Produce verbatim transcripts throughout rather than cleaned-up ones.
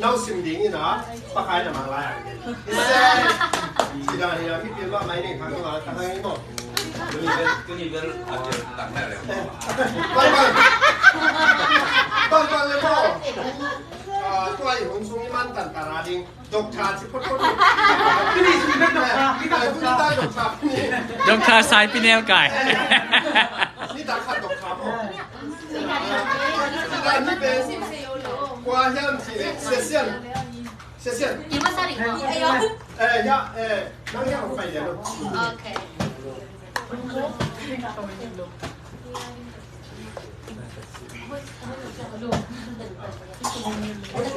No sim ding in a, pakai na mang lai a. Ise. Sida ni a mi pil ma mai ni khang ma ta hang mo. Tuni bel, tuni bel a tel tak na le. Bang bang. Bang bang le mo. Ah, tua i hun sung i man tan ta ra ding. Doctor ci phot phot. Tuni sung bel doctor, ni ta doctor. Doctor Sai Pi Nel Kai. Ni ta khat doctor mo. Kua hiam cih leh Sesian. Sesian. Eh, ya, eh, nang hiam hong pai lian lo. Okay. Nang na,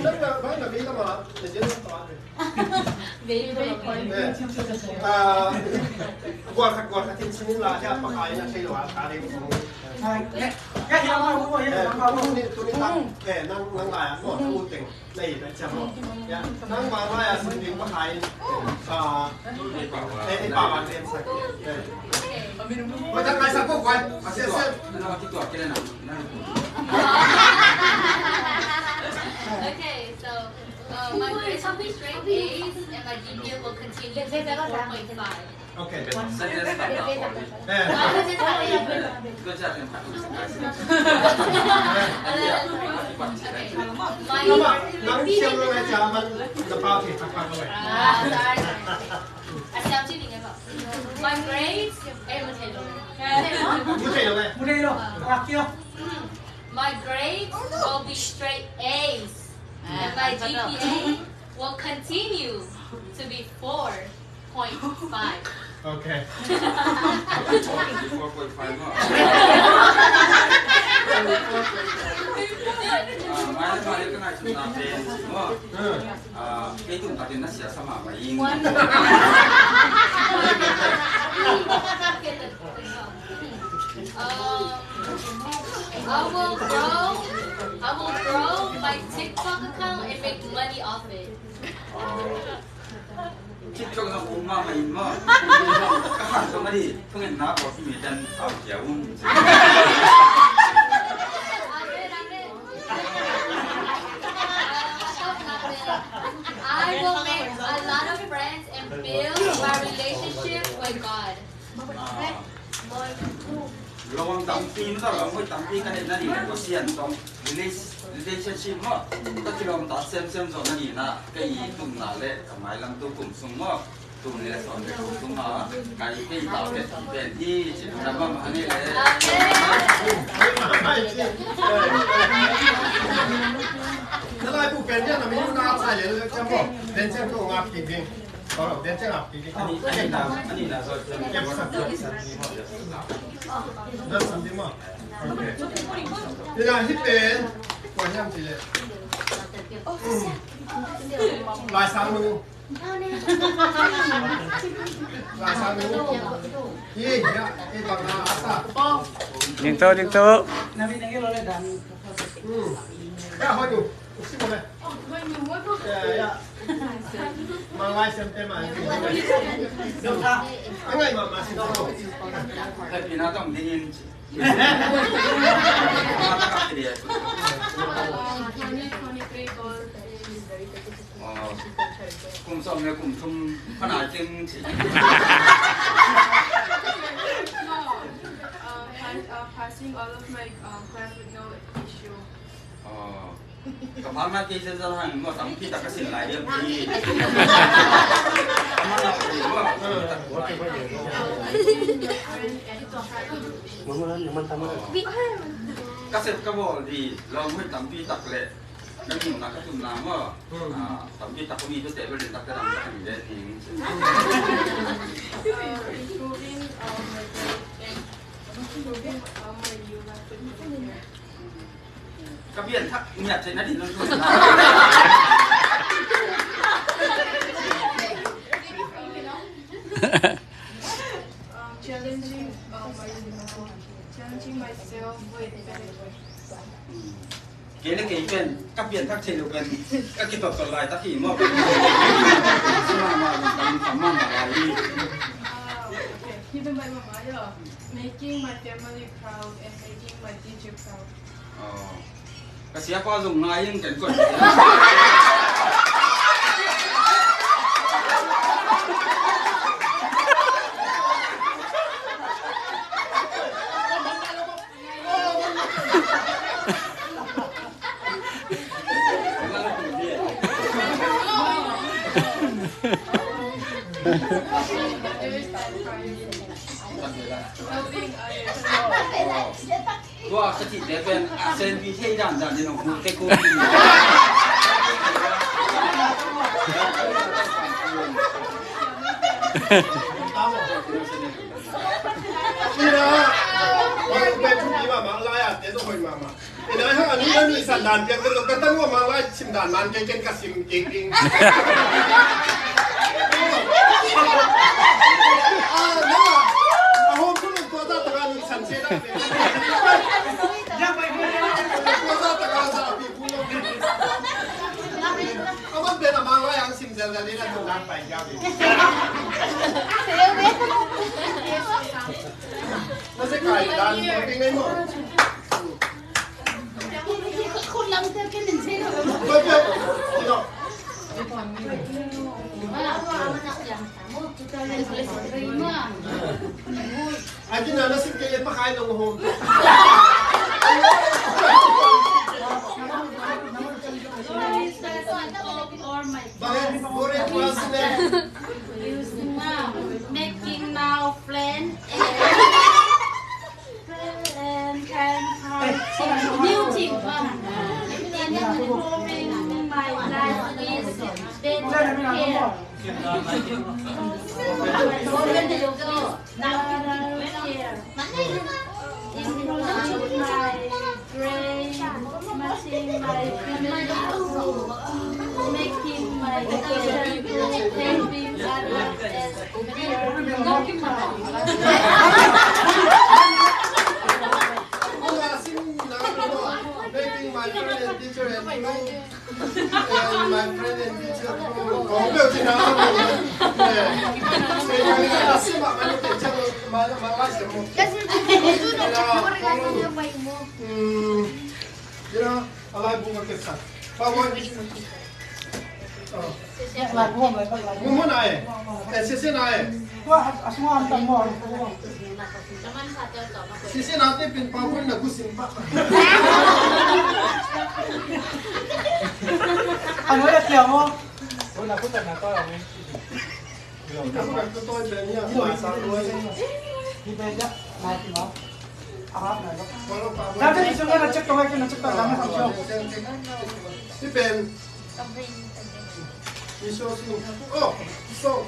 nang na, nang na, nang na, Gual khat, gual khat in sinin la, ya pakai na thei lo a ka ding. Tuni, tuni ta, eh, nang, nang la ya, gual khat u teng, na i ta ciam lo. Ya, nang ma la ya sin ding pakai. Ah, eh, eh, pa wa den sa. Gual ta kai sa ko gual. Asia, asia. Okay, so Uh, my grades will be straight A's and my G P A will continue to be four point five. Okay. My, ah, sorry, sorry. My grades, eh, မထင်တော့ဘူး။ မထင်တော့ဘူး။ မထင်တော့ဘူး။ မထင်တော့ဘူး။ အာ my grades will be straight A's. And my G P A will continue to be four point five. Okay. Four point five เนาะ อ่า ไม่ไม่ก็น่าจะเป็นเนาะ อ่า ไอ้ตุ่มตาเป็นนักเสียสมาธิมายิง Uh, I will grow, I will grow my TikTok account and make money off it. อ๋อ คิดก็ต้องคุ้มมากมาอินมาก ก็หันเข้ามาดิ เพิ่งเห็นหน้าบอกที่มีจันทร์สาวเขียวอุ้ม I will make a lot of friends and build my relationship with God. ลองตั้งปีมันก็ลองไว้ตั้งปีกันเองนะนี่ก็เสียนต้อง relationship เนาะ ก็ที่ลองตัดเส้นเส้นส่วนนั่นนี่นะ ก็อีกตุ่มหนาและกับไม้ลำตัวกลุ่มสูงเนาะ ตุ่มนี่แหละสอนไปกลุ่มสูงเนาะ ไก่ที่ต่อเป็นเป็นที่จิตธรรมมาให้เลย Nalai bu pen ya na mi na sa le le chamo. Den chen ko ngap ki ding. Ko lo den chen ngap ki ding. Ani, ani na, ani na so chen. Kep sa, kep sa. Na sa di ma. Okay. Ina hi pen. Ko hiam ti le. Lai sang lu. Lai sang lu. Hi ya, e bang na asa. Ding to, ding to. Hmm. Ya, hoi nu. Usi mo le. Ya, ya. Mang lai sem te mang. Dong ta. Angai ma ma si dong. Tapi na tong dingin. Twenty twenty-three goal is very difficult. Oh. Kum sawm le kum thum khanai teng ci. No. Uh, pass, uh, passing all of my, uh, class with no issue. Oh. Ka pha ma kei zen zal hang mo tampi tak ka sin lai ding hi. Ama na ko mo. Ka sep ka bawl di lawm hoih tampi tak le. Ka tumna, ka tumna maw? Hmm. Ah, tampi tak kong it uh teh bel den tak ka dang ka hang den hi. Uh, improving, uh, my grade and improving, uh, my yoga fitness. Ka pianthak ngiat theihna ding. Um, challenging, uh, my, challenging myself with benefits. Kei le kei pen ka pianthak thei lo pen ka kitottot laitak hi maw. Mama, mama, mama, mama lai hi. Ah, okay. Hi pen bai mama yo. Making my family proud and making my teacher proud. Oh. Ka siapa zong ngai in ken koi. Tua ka cihte pen a senpi thei dandan in hong tek uh. Ina, ina, pen thupi mahmah lai-a te zong hoih mahmah. Ina, hang a nu na nuihsan dan piang ken lo, ka tanu a Manglai sim dan man kei ken ka sim kik ding. Ah, na, a home thunun tua zah taka nuihsan se dan piang. Tua zah taka zah a pi pu lo. A man pen a Manglai ang sim zelzel ding a, tua zah pai kiau ding. Na se kai dan tua ding ngai maw. Akin na nasip kei leh pakai nong hawm. Bang e, bore puas ne. Making now friend and, and, and new thing. In improving my life is better here. Now here. Improving my brain, matching my family, making my decision, helping others, and making my friend and teacher and you, and my friend and teacher. Kong bel cina. Ina, a lai bung a kep khat. Pa wan. Mumun ai. Eh, sisi nai. Sisi nate pin pa wan na kusin pa. Ano ya tiamo? Ipen. Oh, so.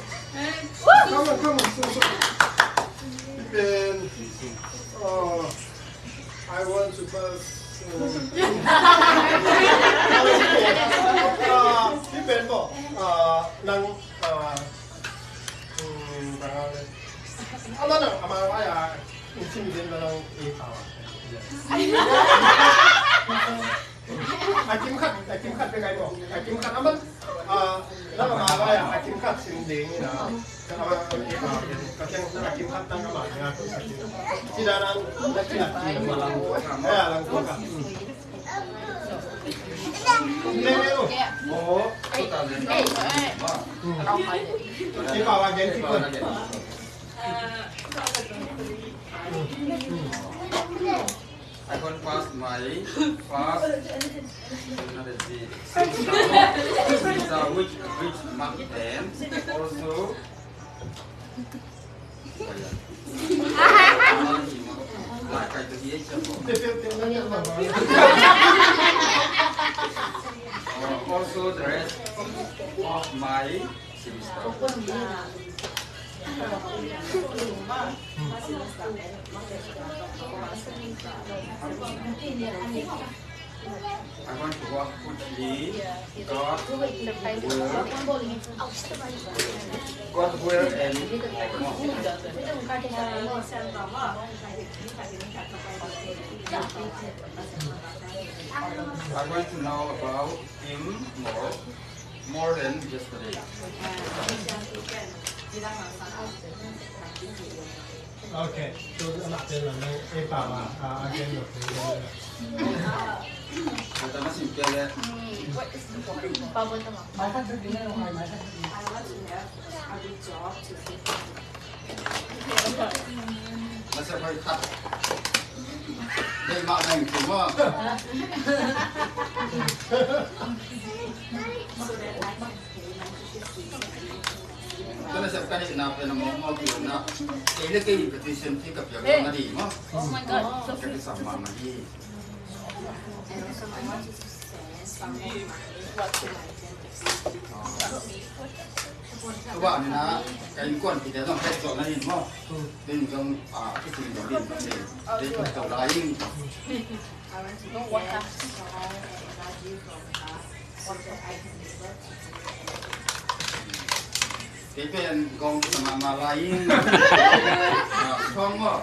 Come on, come on, so, so. Ipen. Oh, I want to pass. Uh, ipen mo. Uh, nang, uh, Hmm, bang a le. Ama nang, ama wai a, sim den na nang e pau a. A kim khat, a kim khat pe kai mo. A kim khat ama, a, nang ama wai a, a kim khat sim ding ina. Ama e pau a, ka keng a kim khat nang ama nga ko sa kim. Sida nang, na kim khat kim ma lang ko. Ya, lang ko ka. Hmm. I can pass my first semester with, with mark ten. Also, also the rest of my semester. I want to work quickly. God will, God will and I want to know about him more, more than yesterday. Okay, so anak din lang ng ipawa, ah, again, okay. Masa koi khat. Dei mah nang tu maw. Ka nasep ka deihna pen a mawkmawk hi na. Kei le kei in petition fee ka piak na ding maw. Oh my God. Ka kisam mahmah hi. Tua ni na ka innkuan kite zong pek zawh na hin maw. Din zong a kisin zong din zong din. Dei tuk to lai in. Kei pen gong sa mama lai in. Khong mo.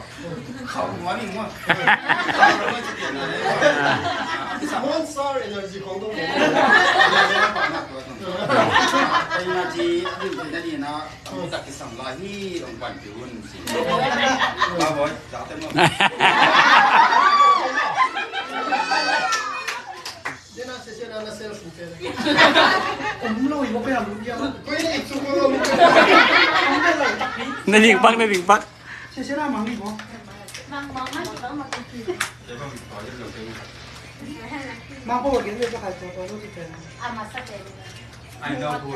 Khong mo ning mo. Small star energy khong dong mo. Energy a din din na ni na. Kita kisam lai hi ong pan pi un. Ba boy, jate mo. Dena session ana sales ni pen. Om lo i mo pe am ya. Ko ni su ko lo. Na ding pak, na ding pak. Session a mang ni mo. Mang mang mang mang mang. Mang ko ke ni ka kai ko ko lo ti pen. Ama sa pen. I know who.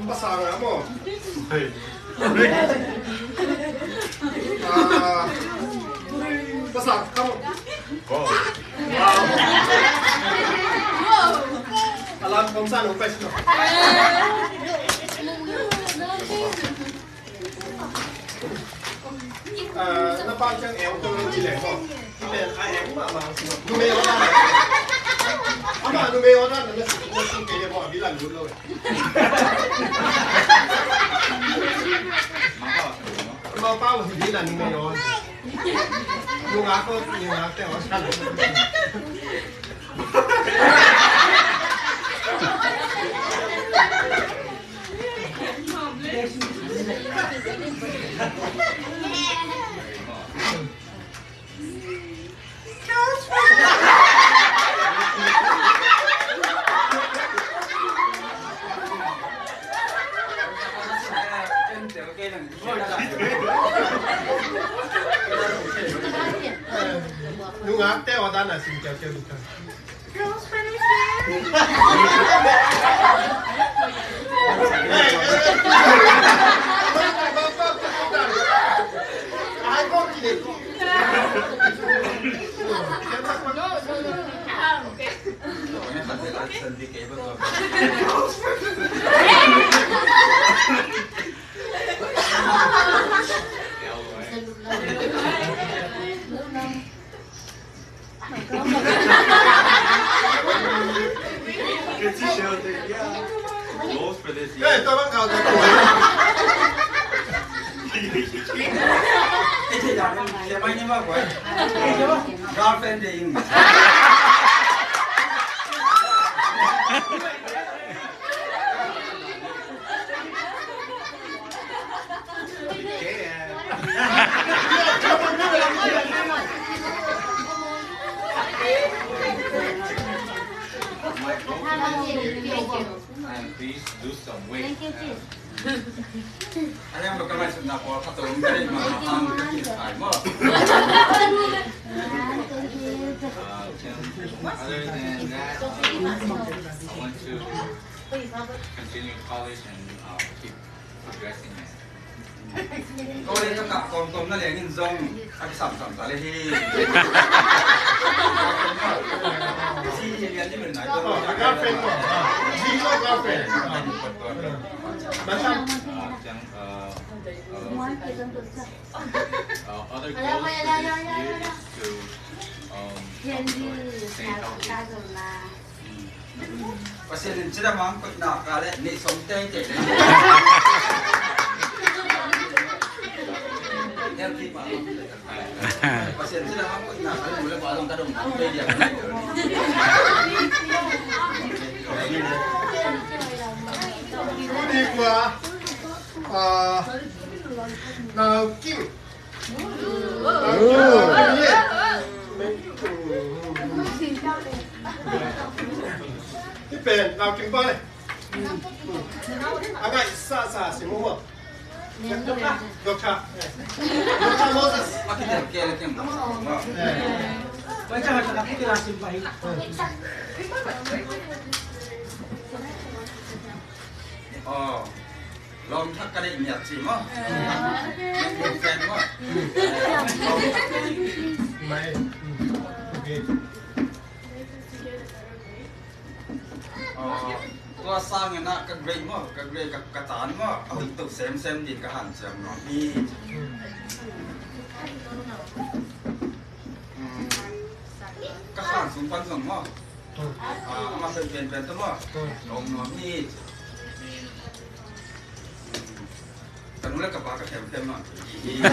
Pasang a maw. Ah, pasang ka maw. Alam kong sa lupes no. Ah, na pau ciang eng tawh ci leng maw. Ci pen a eng mahmah. Numei aw dan. Amah numei aw dan na sik, na sik kei leh maw a bilan lut lo. Mapau hi bilan numei aw. Nungak aw, nungak te aw. Nungak te aw dan a sin kiakiau dukan. And please lose some weight. Thank you, sis. Ayang lo kamai sum na por kato ni kari ma ang kari kai mo. Uh, other than that, uh, I want to continue college and uh, keep progressing. Ko le ka kah kawmkawm na leng in zong a kisamsam ta le hi. Si hi lian ni men nai ko. Girlfriend ko. Zero girlfriend. Masam. Uh, other goals for this year is to um, stay healthy. Pasian in cidam ang koihna ka le neih sawm teitei le. Healthy pa. Pasian cidam ang koihna ka le mu le pa zong ka dong ang tei dia. Udi kua, ah, na kim. Hih pen lau kim pa le. A ngaihsasa sim uh. Doctor. Doctor Moses. Oh, lawm thak ka deih miat ci maw? Lawm thak maw? Mai. Okay. Oh, tua sangin ah ka grade maw, ka grade ka, ka tan maw, a hoih to semsem ding ka hanciam nuam hi. Hmm. Ka khan sung pan zong maw? Ah, amah pen pen pen to maw? Om nuam hi. Ka nu le ka pa ka khemkhem nuam hi.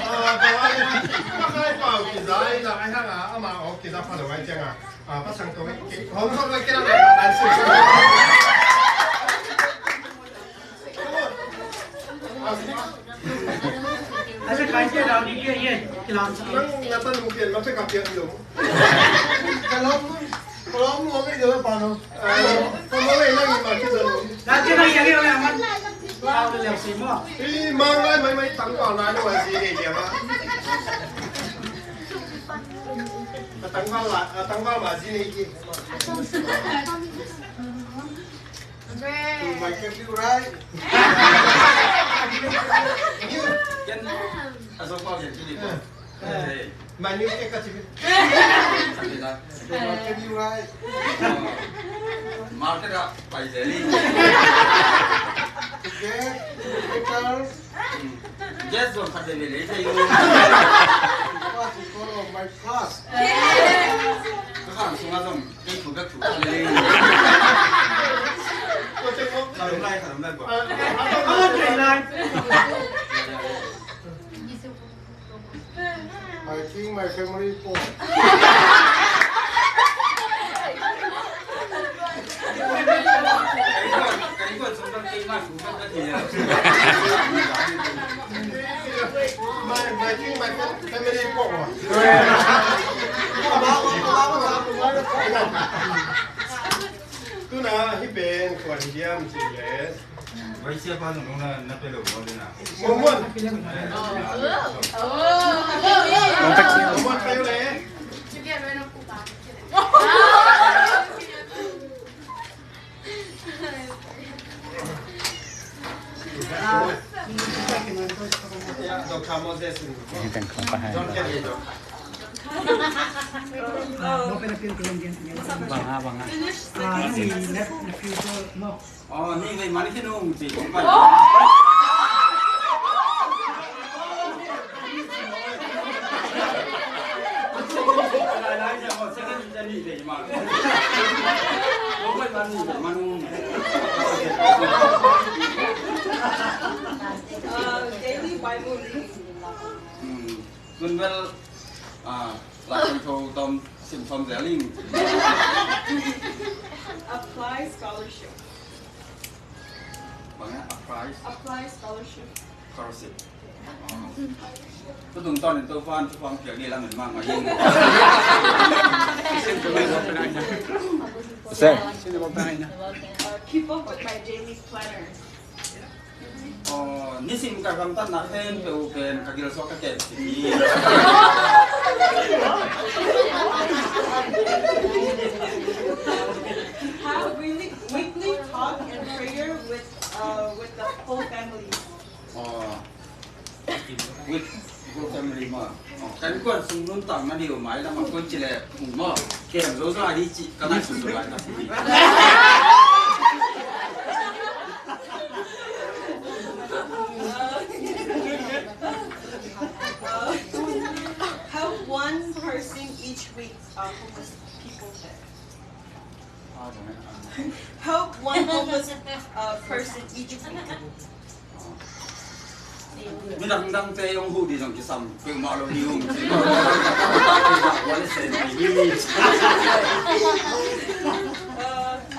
Ah, ka pa le, ka pa le pau kiza i la ai hang a, amah aw kiza pha lo ai ciang a. Ah, pasang to, hong hong lo kena. Ase kai ke dau di ke ye, kilam sa. Nang nata lu ke, nang pe ka pia lo. Kalau lu, kalau lu ame jala pano. Kalau lu nang ima ke jalo. Nang ke nang ya ke amat. Kau le le si mo. Ih, mang lai mai mai tang pa lai lo si ne dia ma. Tang pa la, tang pa ma si ne ki. Great. My nephew, right? Ken, a zo pa ken, kini ko. Eh. My new cake ka chibi. Kati na. My nephew, right? Oh. Market ah, pai zeli. Get, get, Yes, zong khat veve lei thei uh. First of all, my class. Ka khang sungah zong kei thu bek thu khat lei. Kharum lai, kharum lai gua. Kharum lai. My king, my family, po. Tuna hih pen kua hi diam cih leh. Vai siapa nung na, na pelo mo din ah. Momon. Momon kayo le. Banga, banga. Oh, ni vei mani kinu ci kong pai. Lai lai sia ko second sia ni vei mani. Kong pai mani vei mani. Uh, daily Bible reading. Hmm. Tun bel, ah, lai kan tho tom sim tom zel ing. Apply scholarship. Bang ya, apply. Apply scholarship. Scholarship. Oh. Tutung ton in to fan, to fan piang ni lam in mang ma ing. Sir. Uh, keep up with my daily planner. Oh, nisim ka gamtat nak hen pe u pen ka gil sok ka ken si. Have weekly, weekly talk and prayer with, uh, with the whole family. Oh. With whole family ma. Oh, kan kuan sung nuntak na diu mai la ma kuan ci le mu ma. Kem zo zo a di ci ka nai sung zo lai na. Help one person each week, uh, homeless people fed. Help one homeless, uh, person each week. Midang dang te yong hu di zong kisam pe ma lo di hong. Uh,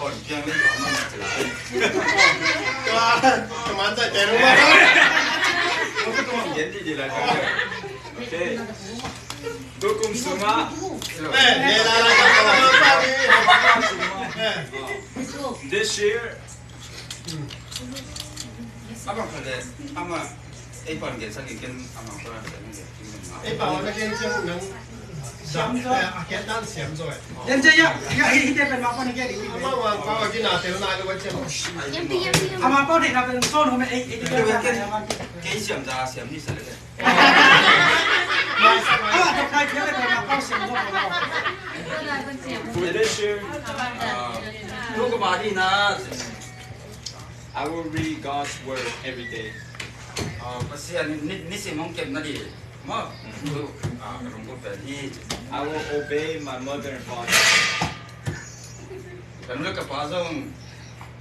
Kon piang le, ka man sa la. Ka, ka man sa, ka man sa. Okay. Tukum sungah. Eh, eh, la, la, la, la, la, la. Eh. This year. Abang khat le, ama, ei pan gen sa gen ken ama pan gen sa gen. Ei pan na gen sa gen. Siam zo. Eh, a kiat dan siam zo eh. Den je ya, ya, hi, hi, te pen ma pan gen di. Ama, ama, pa, pa, kina, te na, lo, wa, che. Ama, pa, de, na, pen, so, no, me, ei, ei, te, te, te, te, te, kei siam za, siam ni sa le. For this year, uh, I will read God's word every day. Uh, Pasian ni, ni, nisim hong kepna ding. Maw? Mm. Uh, ka lungkul pen hi. I will obey my mother and father. Ka nu le ka pa zong,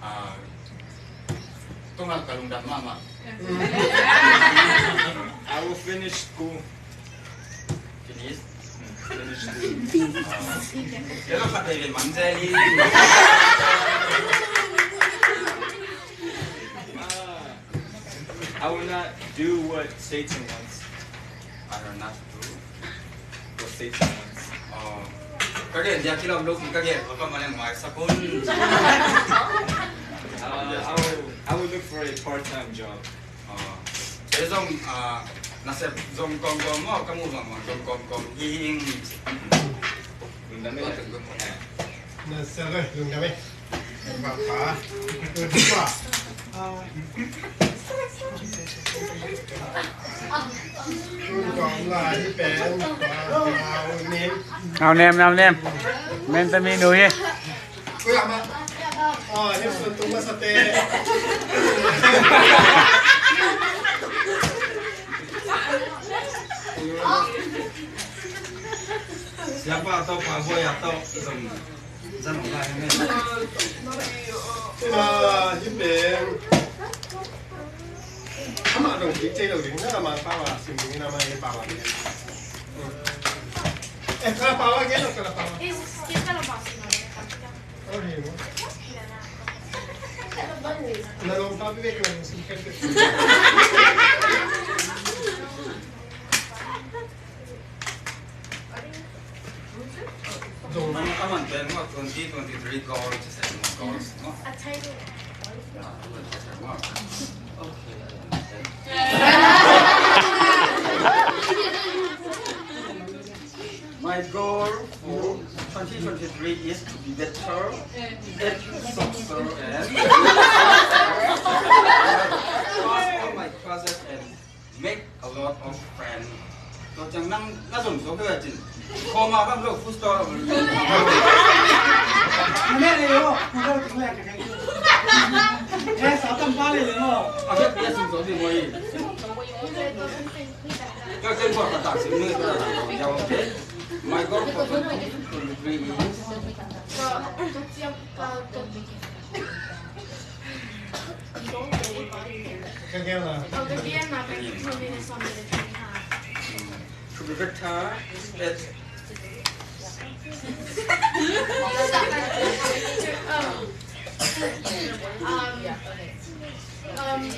uh, tungah ka lungdam mahmah. I will finish school. Finish? Hmm, finish school. Ah. Kaya ka patay kay Mang Zelly. Ah. Do what Satan wants. I don't know to do what Satan wants. Oh. Ka gen dia kilawm lo, ka gen ka man mai sakun. Uh, I will, I will look for a part-time job. Ah, eh, zong, ah, nasep zong kawmkawm maw, ka muh zong maw, zong kawmkawm hi ing. Lungdam eh. Nasep eh, lungdam eh. Papa. Papa. Ah. Kawm lai hi pen. Papa. Nau nem, nau nem. Men tami nu hi. Kuya ma. Oh, ni sun tung masa te. Siapa atau Pak Boy atau zong zan ong lai ne. Ah, hi pen. Ama dong ki cei lo ding na ma pa wa sim ding na ma ye pa wa. Eh, ka pa wa ge lo ka pa wa. Is, is ka lo pa sim. Twenty twenty-three goals, goals, no? Okay, I understand. My goal for twenty twenty-three is to be better at soccer and pass all my classes and make a lot of friends. Tua ciang nang na zon zo kei cin. Koma bang lo full stop. Mane le yo, mane le yo. Eh, sa tam pa le yo. Abet ya sim zo di mo i. Ka ken bawh ka tak sim ni ka tak sim ni. My goal for twenty twenty-three is to be better at Um, um,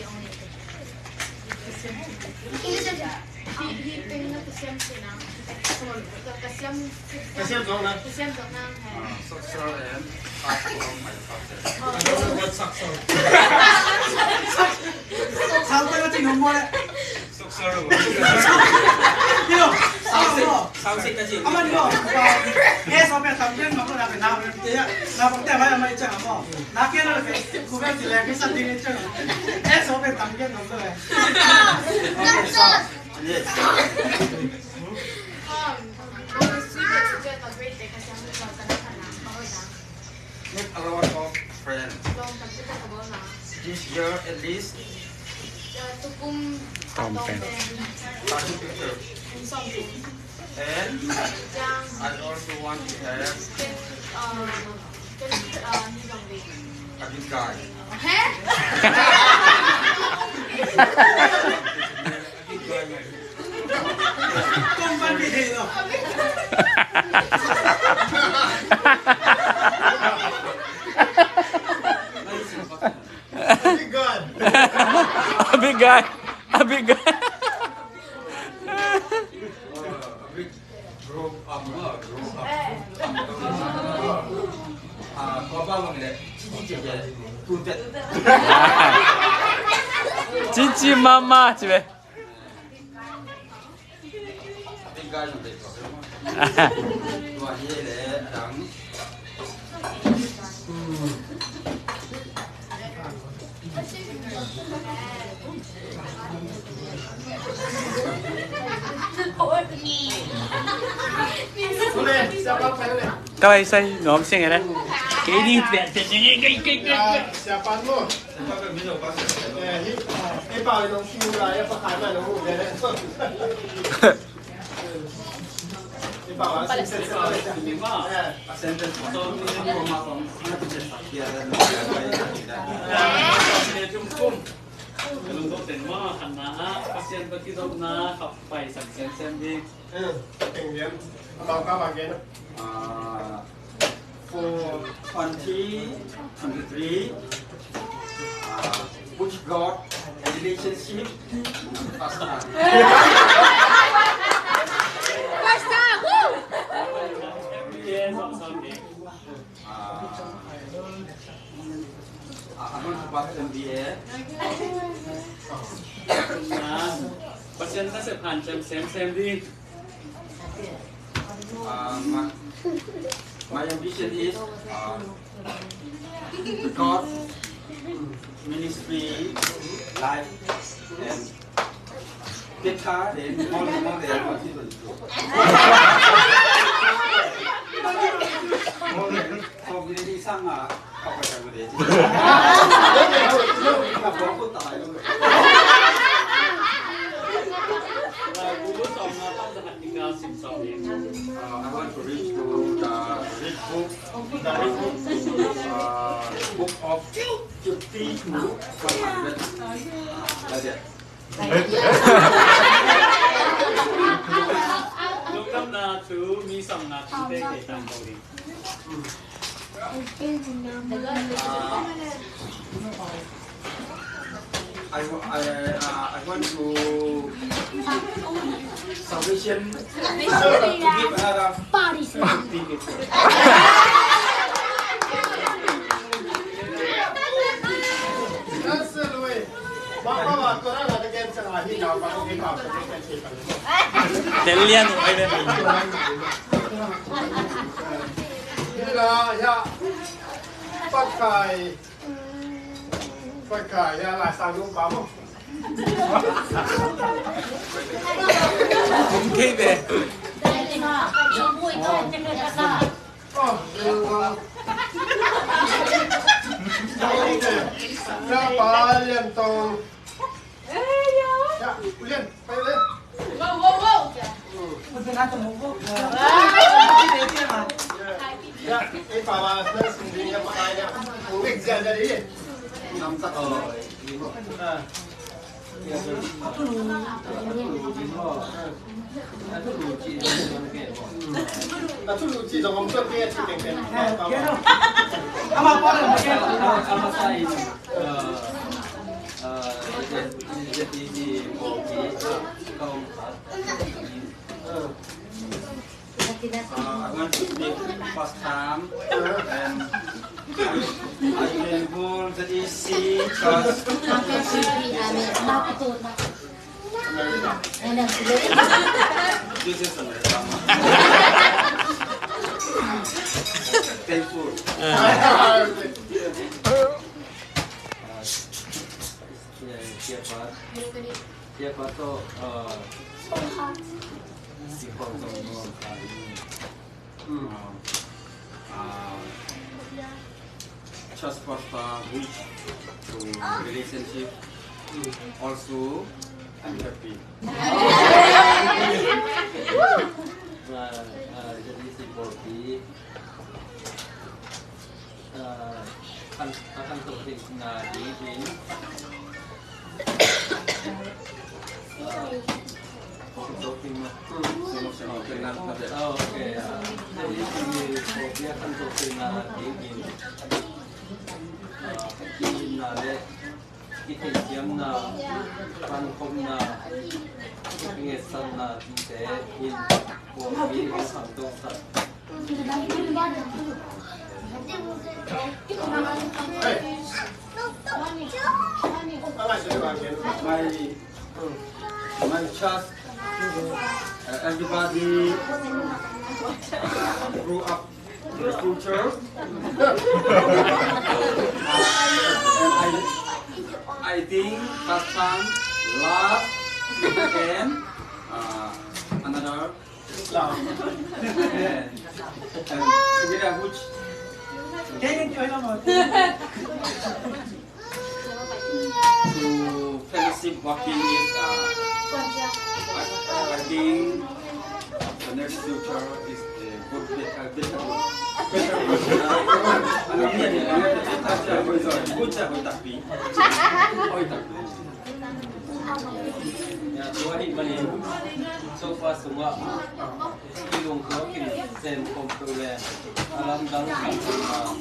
Kasiam zong na. Kasiam zong na. Ah, soccer and pass all my classes. Soccer. Soccer. Soccer. Soccer. Aman ko, eh, so pe tam ken ngam lo na pe na pe te ya, na pe te mai mai chang mo. Na ken lo pe, ku pe ti le pe sa ti le chang. Eh, so pe tam ken ngam lo eh. Yes. Make a lot of friends. This year at least. Tom pen. Thirty people. And I also want to have a big guy. A big guy. A big guy. A big guy. Grow up, grow up. Ah, kua pa bang le, cici cici le, tu tet. Cici mama ci ve. Tawh ai sai nuam sing e na. Kei ni pen pen ni kei kei kei. Siapa no. Uh, for twenty twenty-three, uh, which God Relationship. First time. First time, woo! Yes, awesome. Uh, I want to pass M B A. Pasian na se pan sem sem sem di. Uh, my, my ambition is uh, God, ministry, life, and guitar, then all the more they are considered. Community sang ah, kau ka sang de. Kau ko tai lo. Guru sawm nga pan zahat tinggal sim sawm ni. Uh, I want to reach to the rich book, the rich book, uh, book of fifty to one hundred. Like that. Lungdam na thu mi sawm nga thu te ke tam ko ni. Uh, I, wa- I, uh, I want to salvation to give another fifty people. Tel lian uh ai ve. Pakai. Pakai ya lai sang nung pa mo. Kum kei ve. Ya pa lian tong. Ya, ulian, pai ulian. Ya, eh, pa ba, na sing ding ya pa ya. Wik jan jadi. Nampak. Ah. Uh, I want to speak first time and I, I can hold the E C because this is a thankful. Just pastor which to relationship also I'm happy. Jadi si Bobby kan kan tu na ding in. My, my church, uh, everybody grew up in the future. And I, I think that time love and uh, another love and, and together which to fellowship working is uh, I, I think the next future is a good, be- uh, better good. Better good. Uh, good job, good job. Ya, tua hi manin so far sungah kilung tua kin sem kom tu le alam dang kan ma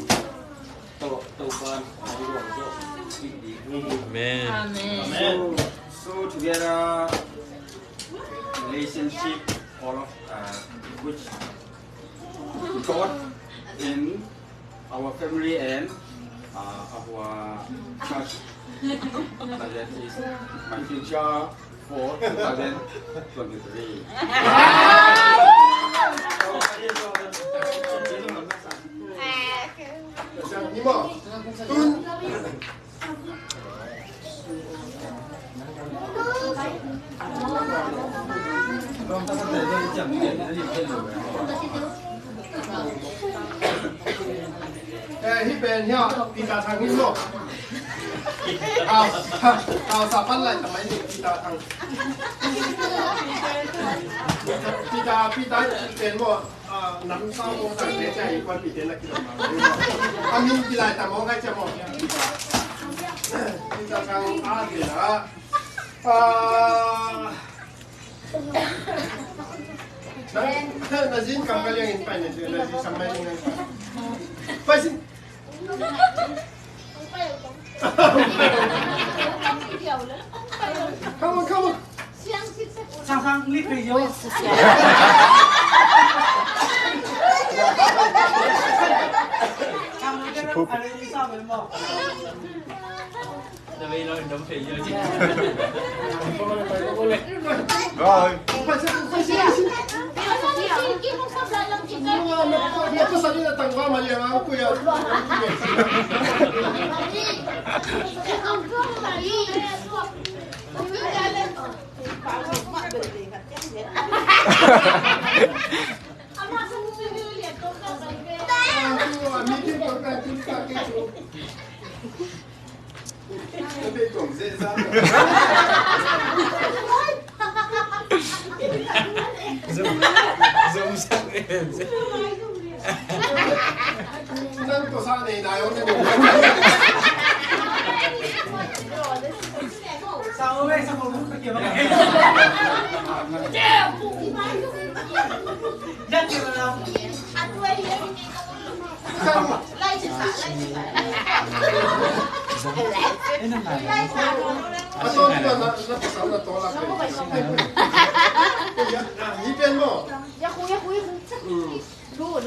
to to ban ai lo to. Amen. Amen. So, so together, relationship, all of, uh, which God in our family and, uh, our church. That is my future for two thousand twenty-three. Eh, hih pen hiah Peter Thang hi maw? Au, au, sa pan lai tamai ni Peter Thang. Peter, Peter pen maw? Ah, nam sa maw, sa te cia i kuan Peter na kilo. A min kilai ta maw, ngai cia maw. Peter Thang a Peter. Ah, na, na zin kam ka liang in pai na zin, na zin sam mai ning pai. Pai sin. Come on, come on. Sang sang ni pe yo. Sang ni pe yo. Rồi.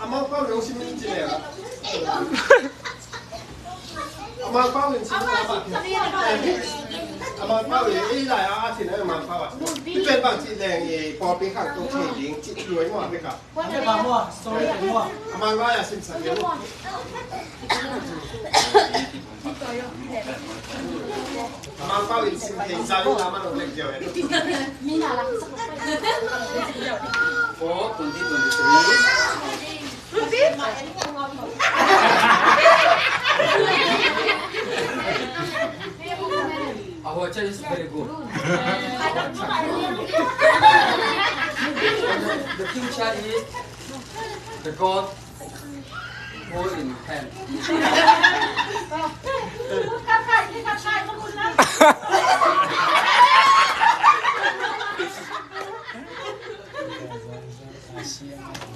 Amau pau in sim ci le. Amau pau in sim ci le. Amau pau in ei lai a a thin amau pau a. Ti pen bang ci leng i pawlpi khang tung thei ding ci luai maw a pek a. Amau lai a sim sa ding. Amau pau in sim thei sa ding a man ong lek diau e. Four, twenty twenty-three. Our church is very good. The future is the God who in hand.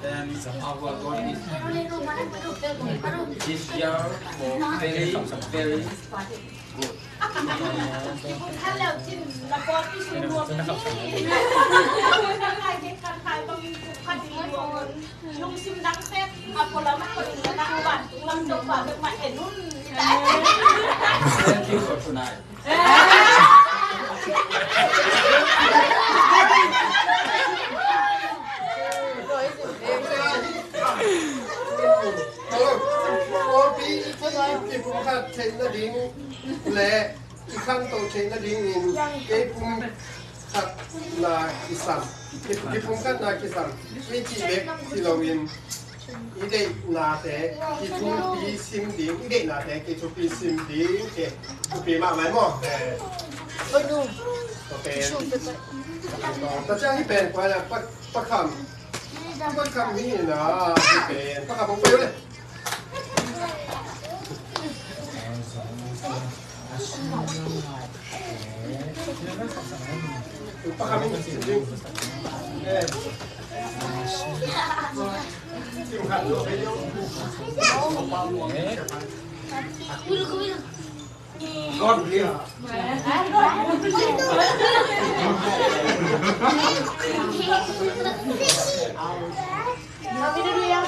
And our God is this year for very, very good. Thank you for tonight. Pawlpi i kipumkhat theih nading le i khanto theih nadingin kipumkhatna kisam, kipumkhatna kisam i cih bek hi loin i deihnate kithumpi sim ding, i deihnate kithumpi sim ding. Thupi mahmah maw? Eh. Tua pen. Tua ciang hih pen kua hiam? Pa, Pa Kham. Pa Kham hi na, hih pen. Pa Kham hong pai uh le. God bless.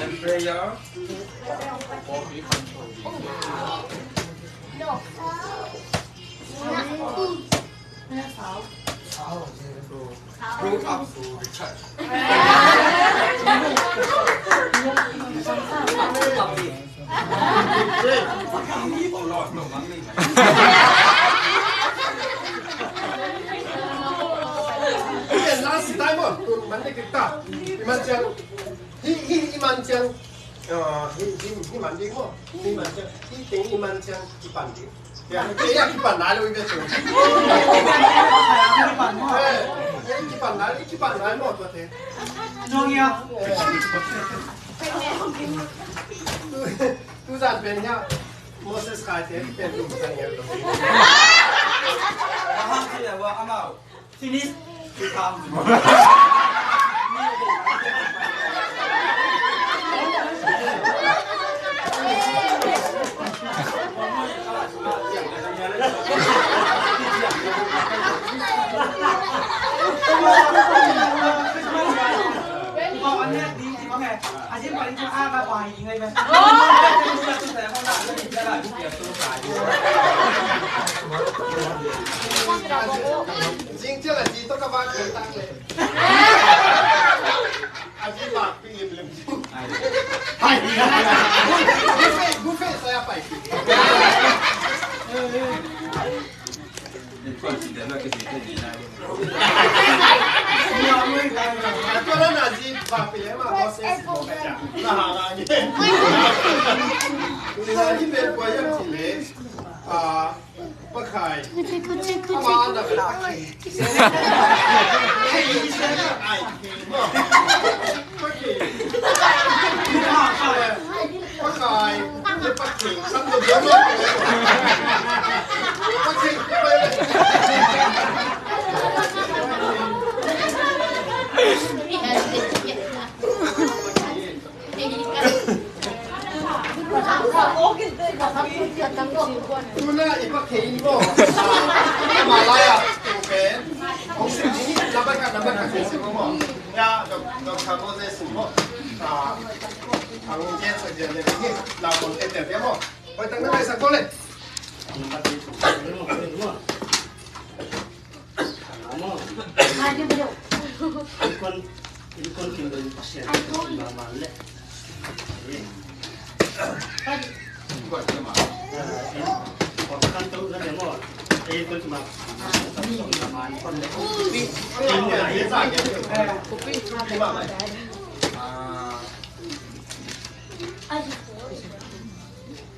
And prayer. Bring up to the church. Hih en la si tai maw, tun man dek dek ta. I man ciang, hih, hih, i man ciang, ah, hih, hih, hih man dek maw, hih man ciang, hih teng i man ciang, i pan dek. Ya, ya, kipan nai lo i bia tu. Eh, ya, kipan nai, kipan nai maw tua te. Nong ya. Eh. Tu, tu zan pen ya. Moses khai te, pen tu zan ya lo. Ahang tu ya, wa amau. Finish. Zing ciang a zi tawh ka vak kei tak leh. A zi vak pi lim lim. Hai. Buffet, buffet saya pai. Tua na zi vak pi lim a, boss. Na ha na ni. Tua ni pen kua yam ci le. Ah, Pa Khai. Ama na Pa Khai. Khai, ai, pa Khai. Pa Khai. Pa Khai. San do do. Pa Khai. Tuna i Pa Khai in maw. Malaya. Okay. Hong sim ni, number ka, number ka, sim sim maw. Ya, Dok-, Doctor Moses maw. Ah, ang jet sa jet ni, la kon te te maw. Hoy, tang na sa kole. Innkuan, innkuan kim dong Pasian mah mah leh.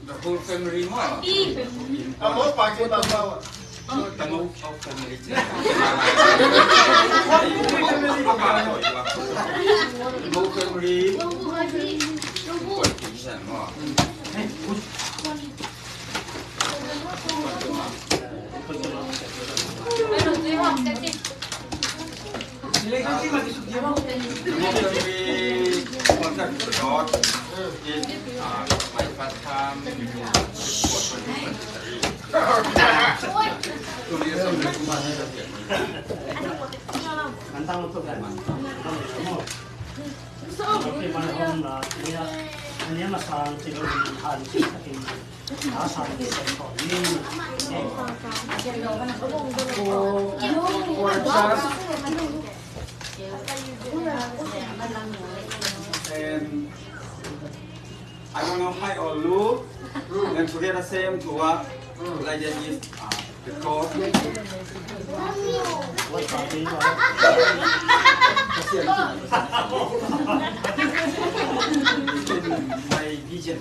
The whole family maw. Amo pa ke ba ba. The whole family. The whole family. And I don't know how all look. And together same to what like that is, uh, the cause. My vision.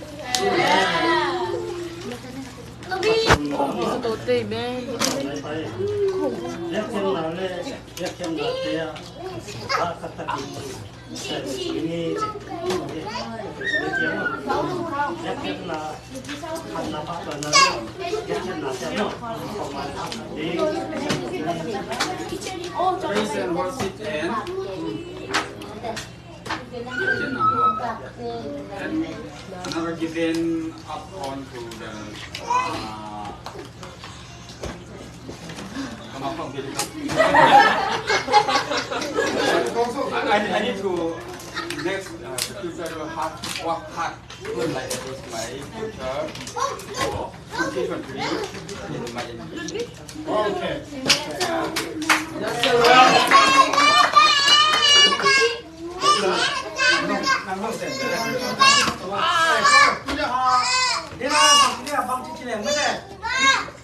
Praise and worship and, and never giving up on to the, uh, I, I need to next, uh, future to hard, work hard. Good like that is my future goal. Twenty twenty-three in my education. Okay. Yeah. That's the right.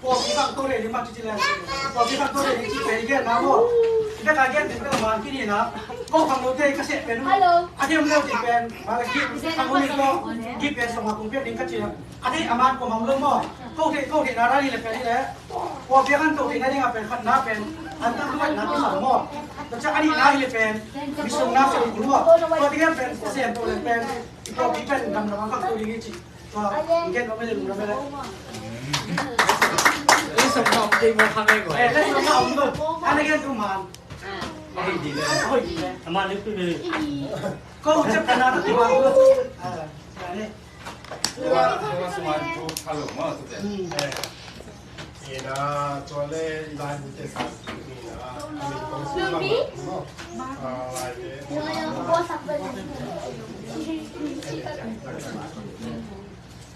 Pawlpi khangto rih ding mah cici leng mate. Pawlpi khangto rih ding ci pen i gen na maw. I bek a gen ding bek a man kini na. Ko khangnote ka seh pen. A diam lo ding pen. Bang a ki khangno ni ko. Ki pen song a kong piak ding ka ci na. A dei a man ko mang lo maw. Ko thei ko thei na ra ni le pen ni le. Pawlpi khangto rih na ding a pen khat na pen. An tang duai na ki sang maw. Tua ciang a nih na hi le pen. Mi sung na sung kul maw. Tua ding pen seh to le pen. Tua pi pen dam dam a khangto ding i ci. Tua, i gen lo mele, lo mele. Lesson na om ding mo kha ngai ko. Eh, lesson na om lo. Ana gen tu man. Oi, di le. Oi, di le. Ama le tu le. Ko cep kana tu ma. Ah, ya le. Tua, tua suan tu hello ma tu te. Hmm. Eh. Ina, tua le i lai bu te sa. Ina, a min kong si ma. Ah, lai te.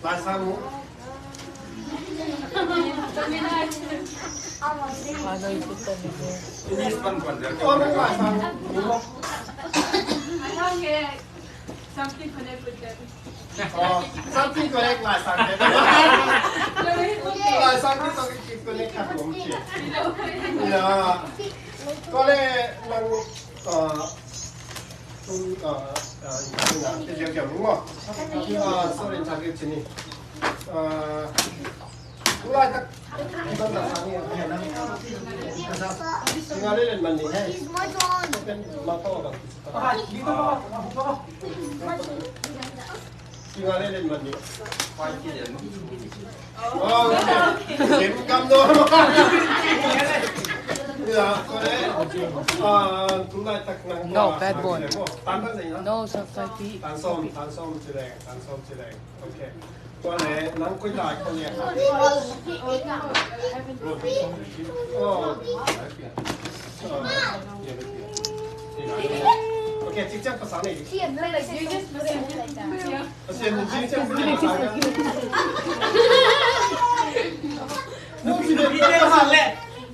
Lai sang mu. English pan pan dia. Tua le lai sang mu. Something connect with them. Oh, something connect lai sang mu. Lai sang mu, something connect khat om ci. Yeah. Tua le nang, uh, tung, uh, uh, interview na, te diam diam maw. Uh, sorry, interview ci ni. Uh, tulaitak, Singa le len man ni he. Pen ma pa wa bang. Singa le len man ni. Oh, okay. Kem kam no. Ya, ko le. Ah, tulaitak nang. No, bad boy. Tan tan na. No, sa sa ti. Tan som, tan som ci leng, tan som ci leng. Okay. Tua le, nang koi lai ko lia. Oh. Okay, cikciang pasal ni. Pasian ni cikciang pasal. Nupite hat le.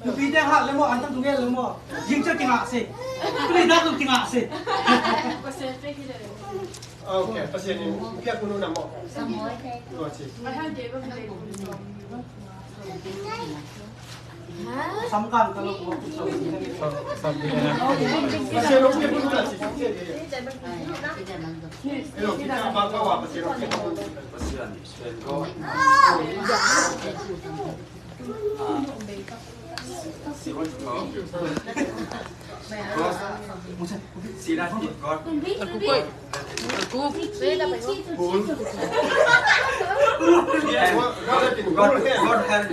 Nupite hat le mo, antang tunge le mo. Cikciang kingah se. Kuli dak kingah se. Okay, Pasian in piak kunu na maw. Tua ci. Sam kan ka lo. Pasian in piak kunu na ci. Hello, kita bang kawa Pasian in piak kunu. Pasian, Pasian ko. Ah, si wan ko. Ko. Si na ti ko. Aku koi. Aku. Bul. God, God, God help. God help.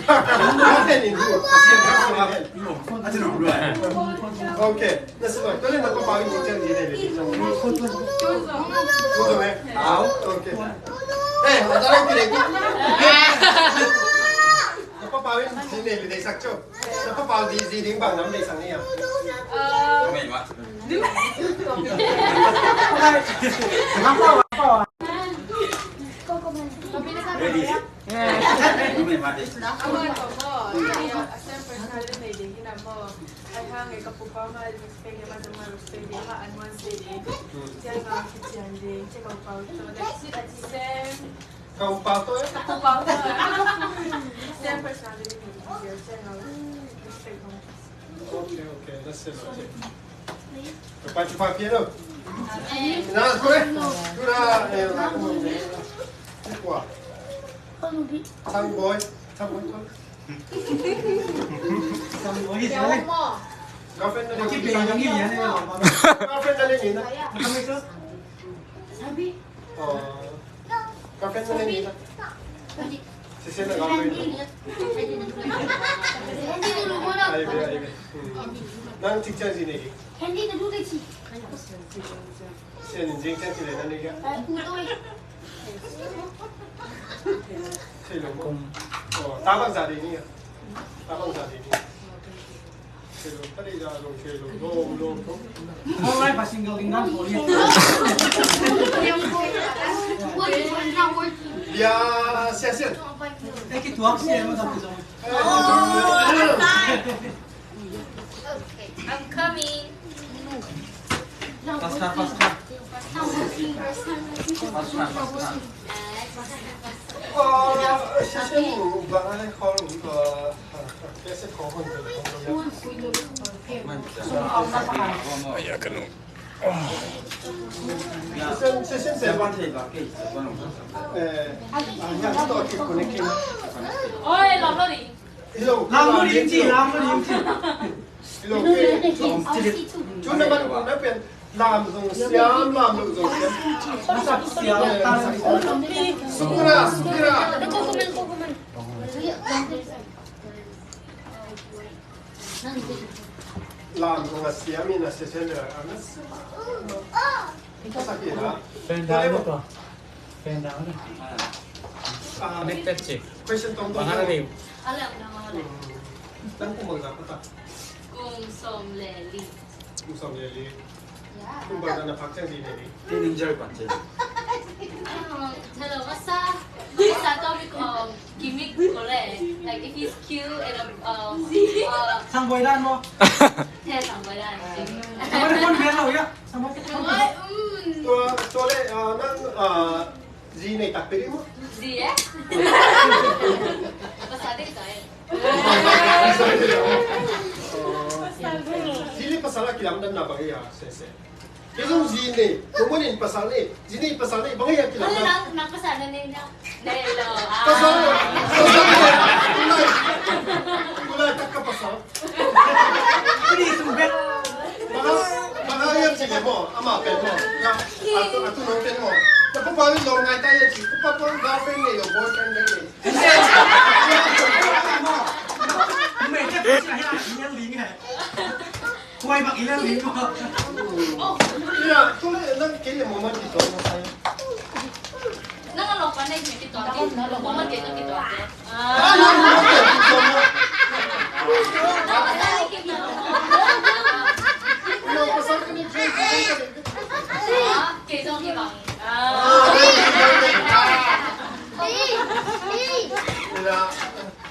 Pasian ko. Aja dulu, eh. Okay. Na si Loi, tua le na papa in cikciang ci nei le. Au. Okay. Eh, a ta le ci nei. Na papa in ci nei le dei sak ciu. Na papa in ci ding bang nam dei sak ni a. Mei ma. Ready. Mei ma dei. Ai hang e, ka pu pa ma respect e, ma zong ma respect e, ma an wan se e. Cia ma ki cian de, cia ka pu pa to, that's it, that's it, same. Ka pu pa to, eh? Ka pu pa to, eh? Same personality, cia ma respect mo. Okay, okay, that's it, okay. Ka pa, ka pa piano. Na, kore. Kura, eh, kua. Sang boy, sang boy, kua. Girlfriend na ding. Girlfriend na ding. Oh. Girlfriend na ding. Sisi na girlfriend. Ai be, ai be. Hmm. Nang cikciang ci nei. Sian in zing ciang ci le na ni ka. Ci lo. Oh, ta bang za ding ni ka. Ta bang za ding ni. Online passing building dan for you. Ya, siap, siap. Eh, kita siap, siap. Oh, okay, I'm coming. Faster, faster. Faster, faster. Oh, siap, siap. Bang, ada call, uh, siap, siap, call. Ay, ya, kanu. Oi, lam lo ding. Lam lo ding ci, lam lo ding ci. Lam zong siam, lam lo zong siam. Sukira, sukira. Lam zong a siam in a sia sia le a na sia. Ito sa kira. Pen down ito. Pen down. Ah, connected ci. Question tong tong. Bang ada ni. Alam na. Nang kung magkakata. Kung som leli. Kung som leli. Kung bang na pakcang di ni. Ni ninja pan ci. Hello, what's up? What's up, Tommy? Gimmick ko le. Like, if he's cute and, um, uh, Sang boy dan mo. Yeah, sang boy dan. Sang boy dan mo, ya. Sang boy dan mo. Tua, tua le, uh, nang, uh, zi nei takpi ding mo. Zi, eh? Pasal ding, eh. Zi le pasal a kilamdanna bang hi a, sese. Kei zong zi nei, ko mun in pasal nei, zi nei pasal nei, bang hi a kilamdan. Nang, nang pasal na nei na. Nei lo, ah. Pasal, pasal nei. Tulai, tulai tak ka pasal. Bang, bang hi a ci le mo, ama pen mo. Ya, atu, atu no pen mo. Ta pa pa lo ngai ta hi a ci, pa pa ga pen nei lo, boy pen nei. Mai ka pasal hi a, ni a ling he. Huai bak i lel ding ko. Ina, tu le nang kei le moment kituak na sai. Nang a lawk pa nei kituak kei. Moment kei kituak kei. Ah, nang moment kei kituak na. Nang pasal ka ni kei kituak na. Ah, kei zong kituak. Ah. Ina,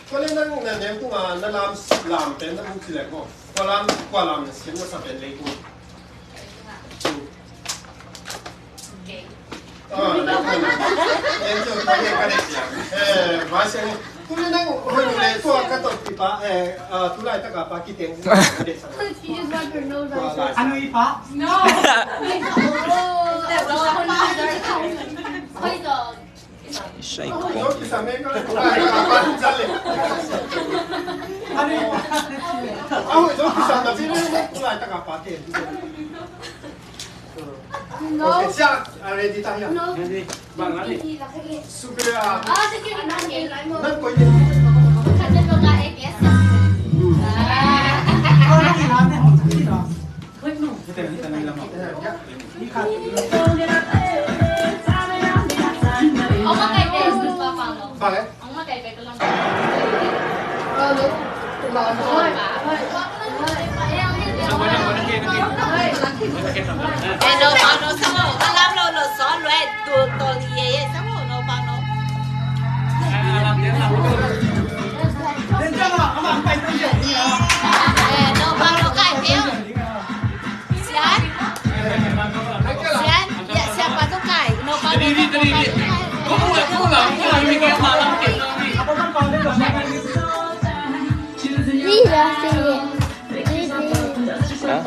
tu le nang na nem tu nga na lam lam pen na buk ci le ko. Kua lam, kua lam na siam na sa pen lei kung. Okay. Ah, lei kung. Lei kung, lei kung, lei kung. Eh, ba siang. Kung nang hoi le tua ka tot pi pa, eh, ah, tu lai ta ka pa ki teng. Anu i pa? No. Hoi to. Hah?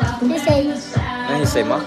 Nang hisei mah.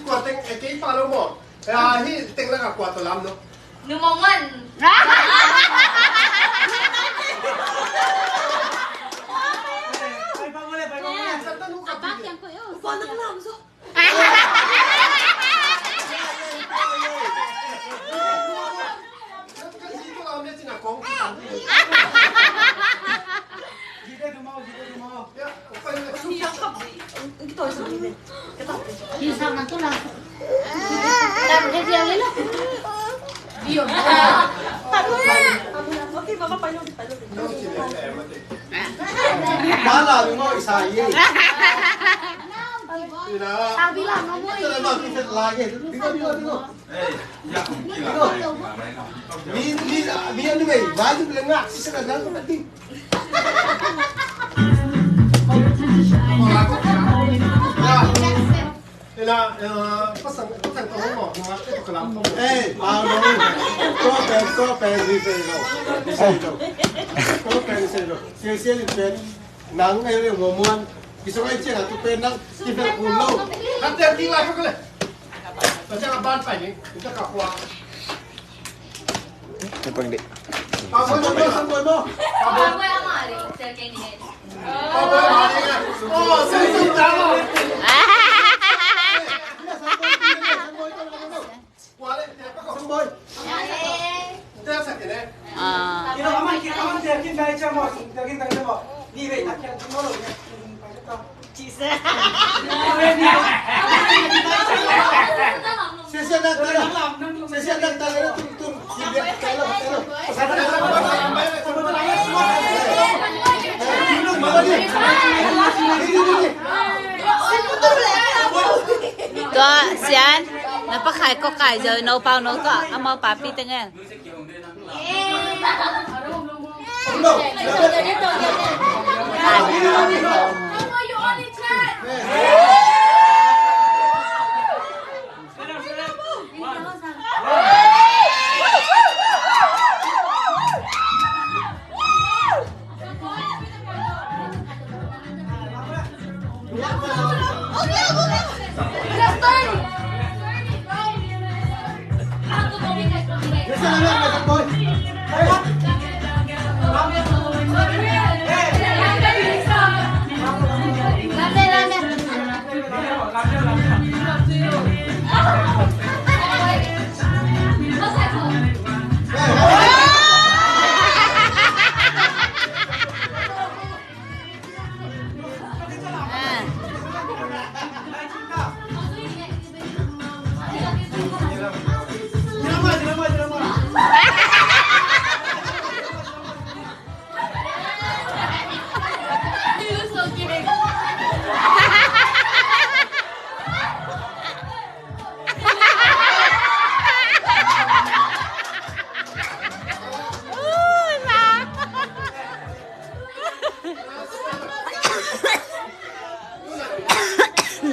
Kua teng, eh, kei pa lo maw? Eh, ah, hi teng lak a kua tawh lam no. Nu Mong Man. Pai pa mawle, pai pa mawle. Kua nang lam zo. Nang ei le muanmuan. Kisong ei ciang a tu pen nang kifel kul lo. Kan tel ding lai ka le. Ka ciang a ban pai ding. Ita ka kua. Ni pang di. Pa boy mo, pa boy mo. Pa boy mo. Pa boy mo. Oh, sing sing ta mo. Tua sian na pa khai ko kai zo no pau no tua amau papi tengen.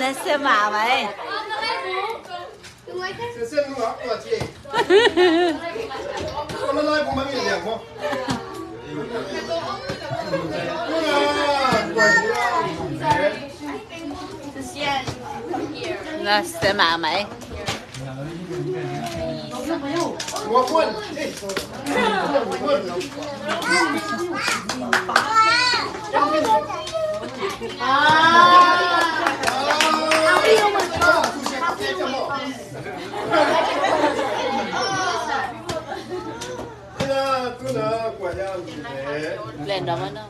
Nasa mama eh. Nasa mama eh. Lendam ano?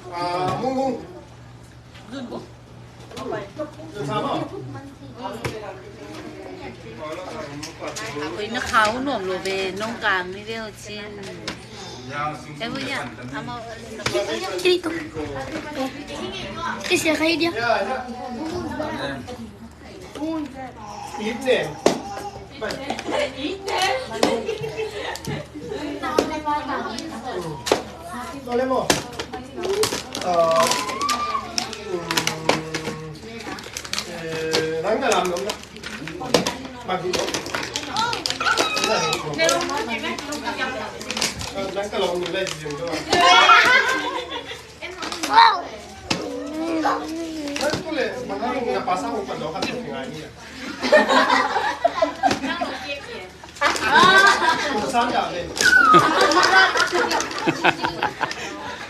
Akoy na khau nuam lo ve nong kang ni ve ho chin. Kaya mo yan, amo. Dito. Kasi kaya dia. Evening. Evening. Tole mo. Ah, mm, eh, nang na lam nong na. Pagi mo. Nang ka lawm nu lai zing do. Nang tu le, mana na pasang pa do ka tu ngai ni. San da le.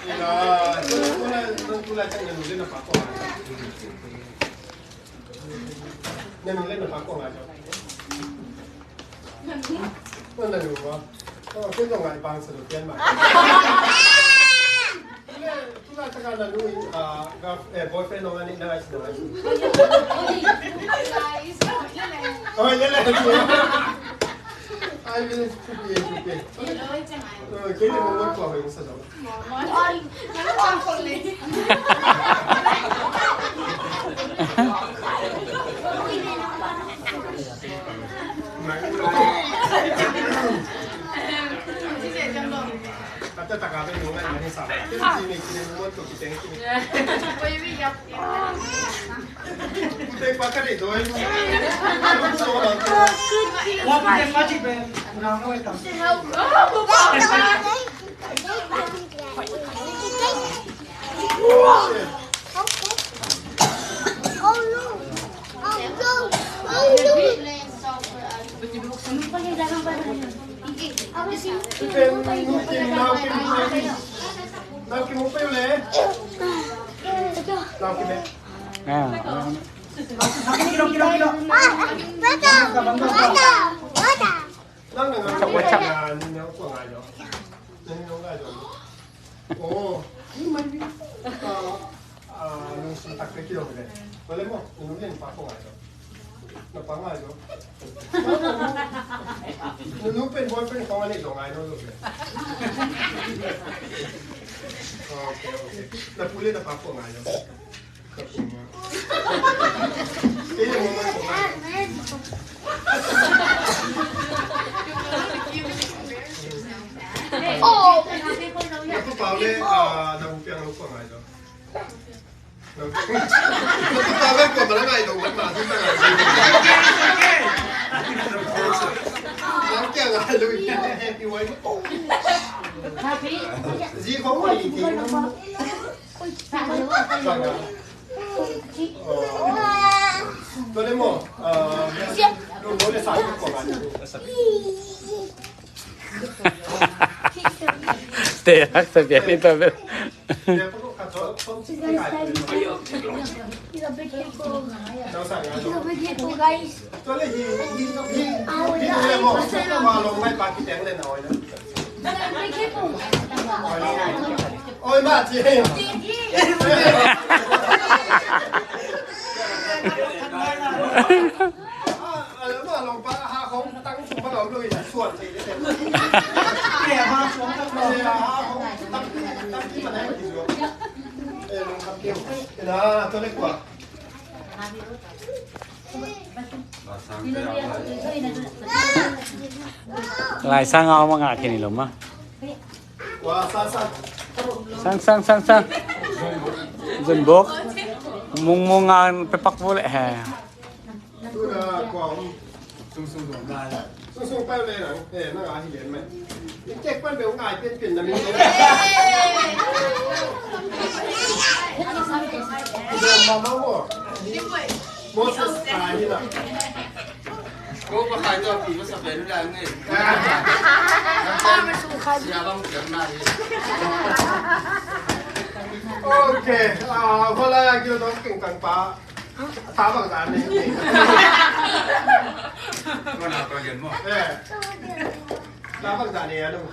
Ina, tu le, tu le, tu le, tu le, tu le, tu le, tu le, Nanu le na pa ko ngai jo. Nanu ma. Oh, ke jo ngai bang sa lo pian ma. Tu la taka nanu, ah, ga, eh, boyfriend no ngai ni ngai si ngai. Oh, le le. Ai, le le. Ke le mo ko ko sa jo. Nang na ngai, nang na ngai, nang na ngai. Oh, ni mai ni. Ah, ah, nung sun tak pe kilo le. Boleh mo? Nung ni pa ko ngai. Na pa ngai. Nung pen boyfriend ko ngai, nung ngai, nung ngai. Okay, okay. Na pule na pa ko ngai. Te haksa pian ni tua bel. Oi, ma, ci. Lai sang au ma nga kini lo ma. Sang, sang, sang, sang. Zun bok. Mung, mung, ah, pepak bule he. Sung, sung, sung, sung. Sung, sung, pa le na. Eh, na ahi len mai. Tek pan be ngai pen pen na mi. Mama mo. Moses ahi na. Ko pa khai to pi ko sa pen la ngai. Sia bang pen na. Okay, ah, wala ya kilo dong king kang pa. Ta bang dan ni. Ko na ko gen mo. Eh. Ta bang dan ni ya dong.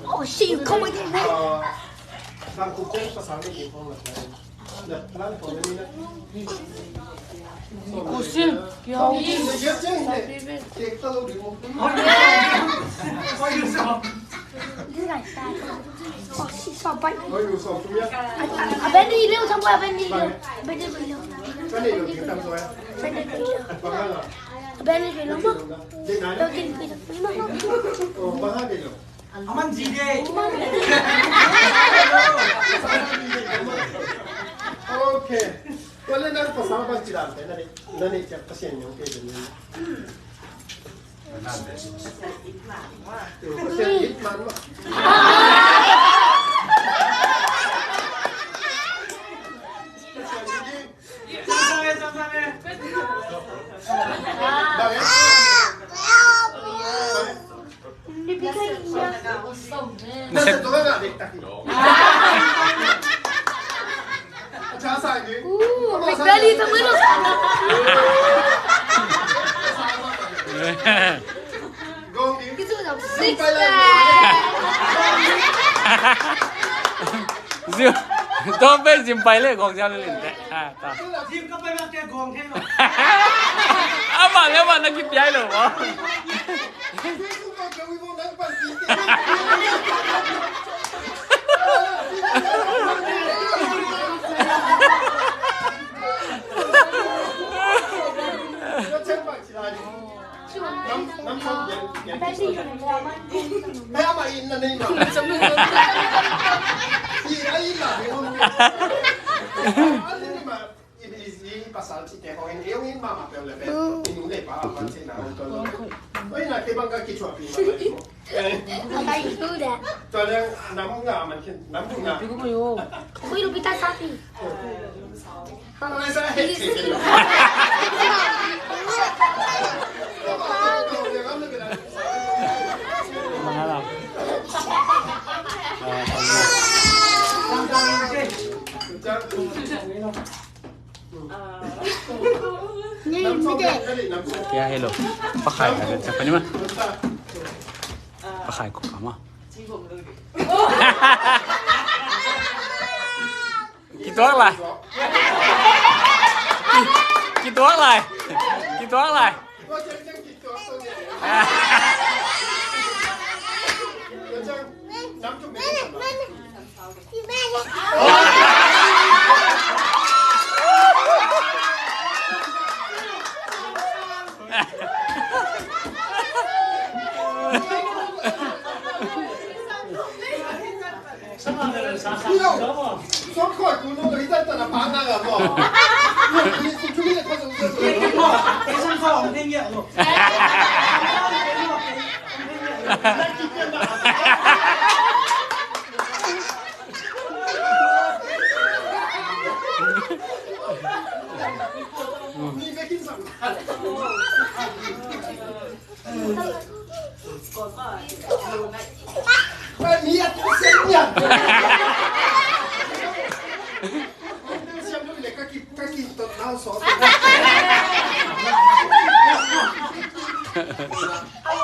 Oh, shit, you come again. Kusin, kiau. Oh, shit, so bad. A ben ni liu, thang boi, a ben ni liu. A ben ni liu. A ben ni liu. Abel ni pelo mo. Abel ni pelo mo. Aman zide. Okay. Wala na pasal ba sila? Na ni, na ni siya pasiyan yung kaya din. Pasiyan it man mo. Zim, tua pen zim pai le gawng ziau le lin teh. Ah, ta. Zim ka pai bang teh gawng thei lo. Ama le ama na kipiai lo maw. Kaya hello. Pakai ada siapa ni mah? Pakai kok ama. Kituak lai. Kituak lai. Kituak lai.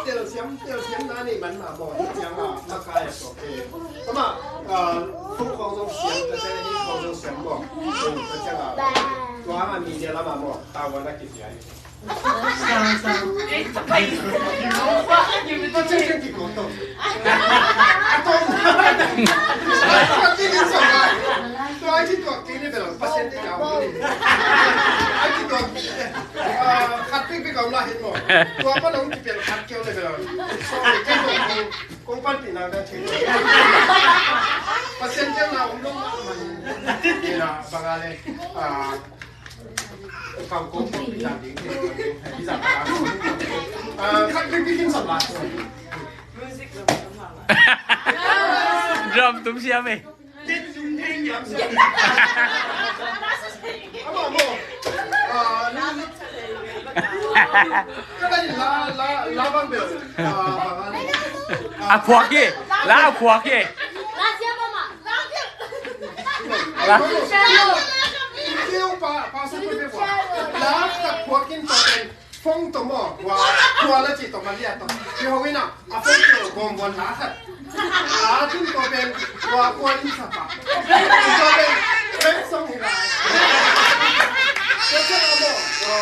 Telsiam, telsiam na ni man mah maw, ciang a makai a suak e. Ama, ah, tung khawng zong siam, ka ciang a ni khawng zong siam maw. Tung ka ciang a, tua a mi dia lam a maw, tua a na kipia hi. Sang, sang. Tua ciang ciang kipia tawh. A tawh. Ka kipia sawk lai. Tua a kipia kei ni bel, Pasian te ka. A kipia, ah, khat pik pik a om lai hi maw. Tua pan hong kipia khat keu le bel. Sorry, kei kong, kong panpih nang da thei. Pasian te na om lo mah mah. Ina, bang a le, ah, kau kong panpih nang ding, ding, ding, ding, ding. Ah, khat pik pik kim sam lai. Drum tum siam e. A phuak hi, la a phuak hi. La. Phone tawh maw, kua, kua la cih tawh Maria tawh. Ci ho in a, a phone tawh gawm buan la khat. A tun tawh pen, kua, kua in sa pa. Tawh pen, pen song hi lai. Tawh pen a maw, kua,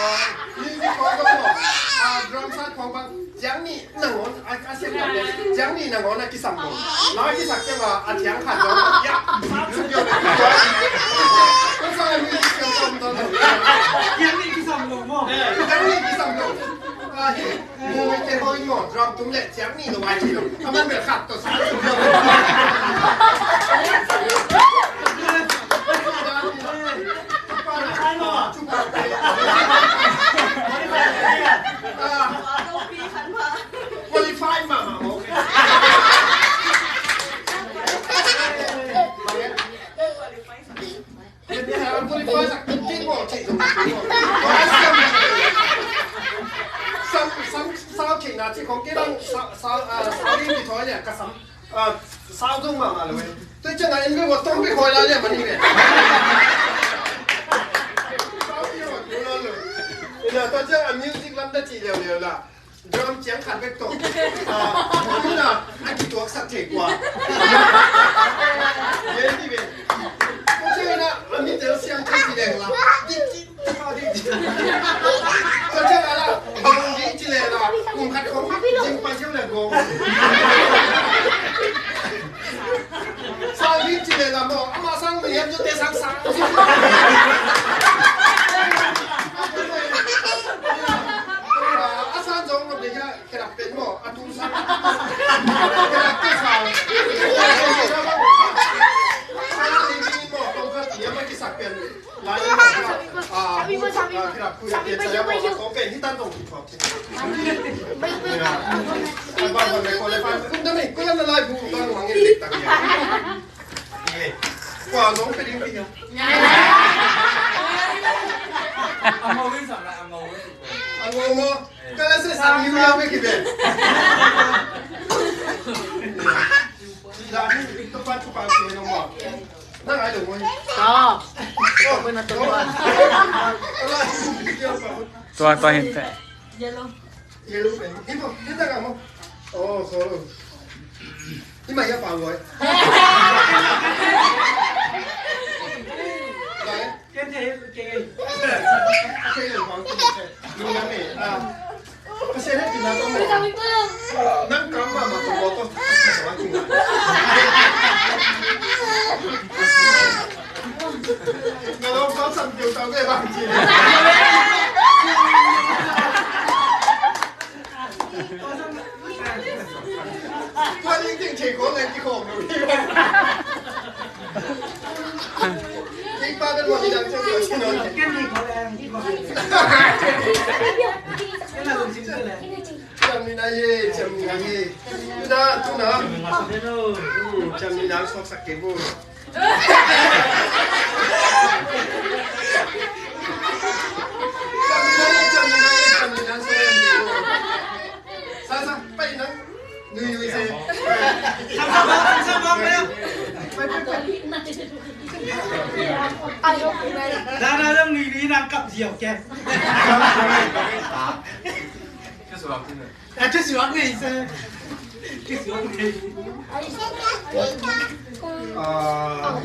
music kua tawh maw. A drum set kua bang, ciang nih nangawn, a, a siam lam pen, ciang nih nangawn a kisam lo. La kisak ciang a, a ciang khat lo. Ya, sa suk yo le. Kua sa music kua tawh tawh. Ciang nih kisam lo maw. Ciang nih kisam lo. Ai, mu te hoi maw, drum tum leh ciang ni lo ai ci lo. A man bel khat tawh sa. Qualify ma ma maw. Sam, sam, sau kei na ci kong kei bang sau, sau, ah, sau ding ki thoi le ka sam, ah, sau zong ma ma lo. Tui ciang a in ve wa tong bi khoi la le mani ve. Sau bi khoi lo lo. Ina tui ciang a music lam da ci leu leu la. Drum ciang khat bek tawh. Ah, a nuna a kituaksak thei kua. Gen ti ve. Ko ciang ina a mi tel siang thei ti deng la. Dik dik dik dik. Ko ciang ala gong dik ci le la. Kum khat kong jing pai ciang le gong. Sang dik ci le la mo. Ama sang mi yam zu te sang sang. A sang zong lo de ya. Kerap pen maw, a tung sa. Kerap pen sa. Sa ni ni maw, tong ka ti a ma kisak pen. Lai maw, ah, bu, ah, kerap ku ya pen sa ya maw, tong pen ni tan tong ki thok. Ya. Ai ba ba me ko le pa. Kum da me, ko ya na lai bu, ba lu mang ni tak ya. Ye. Kwa zong pe ding pi ya. Ang mo win sa na, ang mo win. Ang mo mo. Kala sa sa New York me kibe. Tua, tua hin te. Yellow pen. Hi mo, hi ta ka mo. Oh, so. Hi ma ya pa woi. Lai. Ken te, ken. Ken te, ken te. Nang kam ma ma ko to. Nga lo ko sam tiu tau ke bang ci. Tua ding ting thei ko leng ki khom lo. King pa kan wa mi dang chang chang. Ken ni ko leng ki khom. Ken la lung sim ko leng. Ciam ni na ye, ciam ni na ye. Tuna, tuna. Hmm, ciam ni na sok sak ke bu. Ciam ni na ye, ciam ni na ye, ciam ni na sok sak ke bu. Sa, sa, pai na. Nui, nui se. Sa, sa, sa, sa, sa, sa. Pai, pai, pai. Da, da, da, nui, nui, nang kap ziau ke. Ka suak ni. A, ka suak ni se. Ka suak ni. Ah.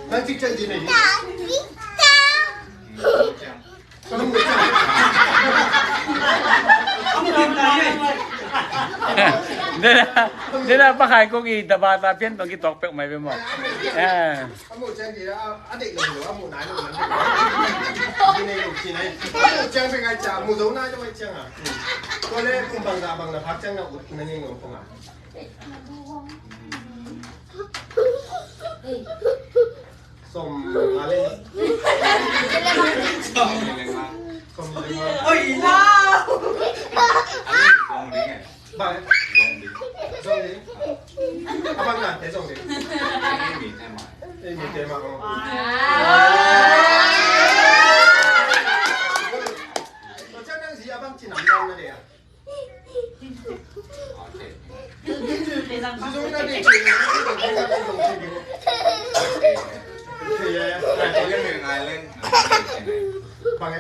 Nang cik ciang di ni. Dena, dena pa khai ko ki daba ta pian tong ki tok pek mai be mo. Eh. A mu ciang di a, a deih lo lo, a mu nai lo nai. Di nei lo ci nai. A mu ciang pe ngai ciang, a mu zo nai lo ngai ciang a. Tua le kum bang za bang na phak ciang na ut na ngei ngong kong a. Som a le. Som a le. Som a le. Oi, wow. Bang. Zong ding. Zong ding. A bang na, te zong ding. Ei mi te ma. Ei mi te ma, oh. Wow. Tua ciang nang zi a bang ci nam nam na de a. Zi zong na de ci. Bang e.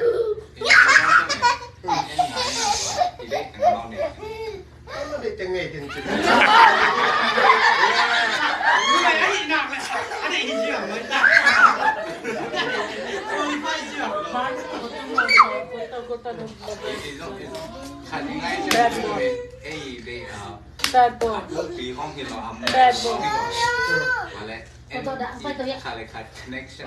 Bad boy. Bad boy. Connection.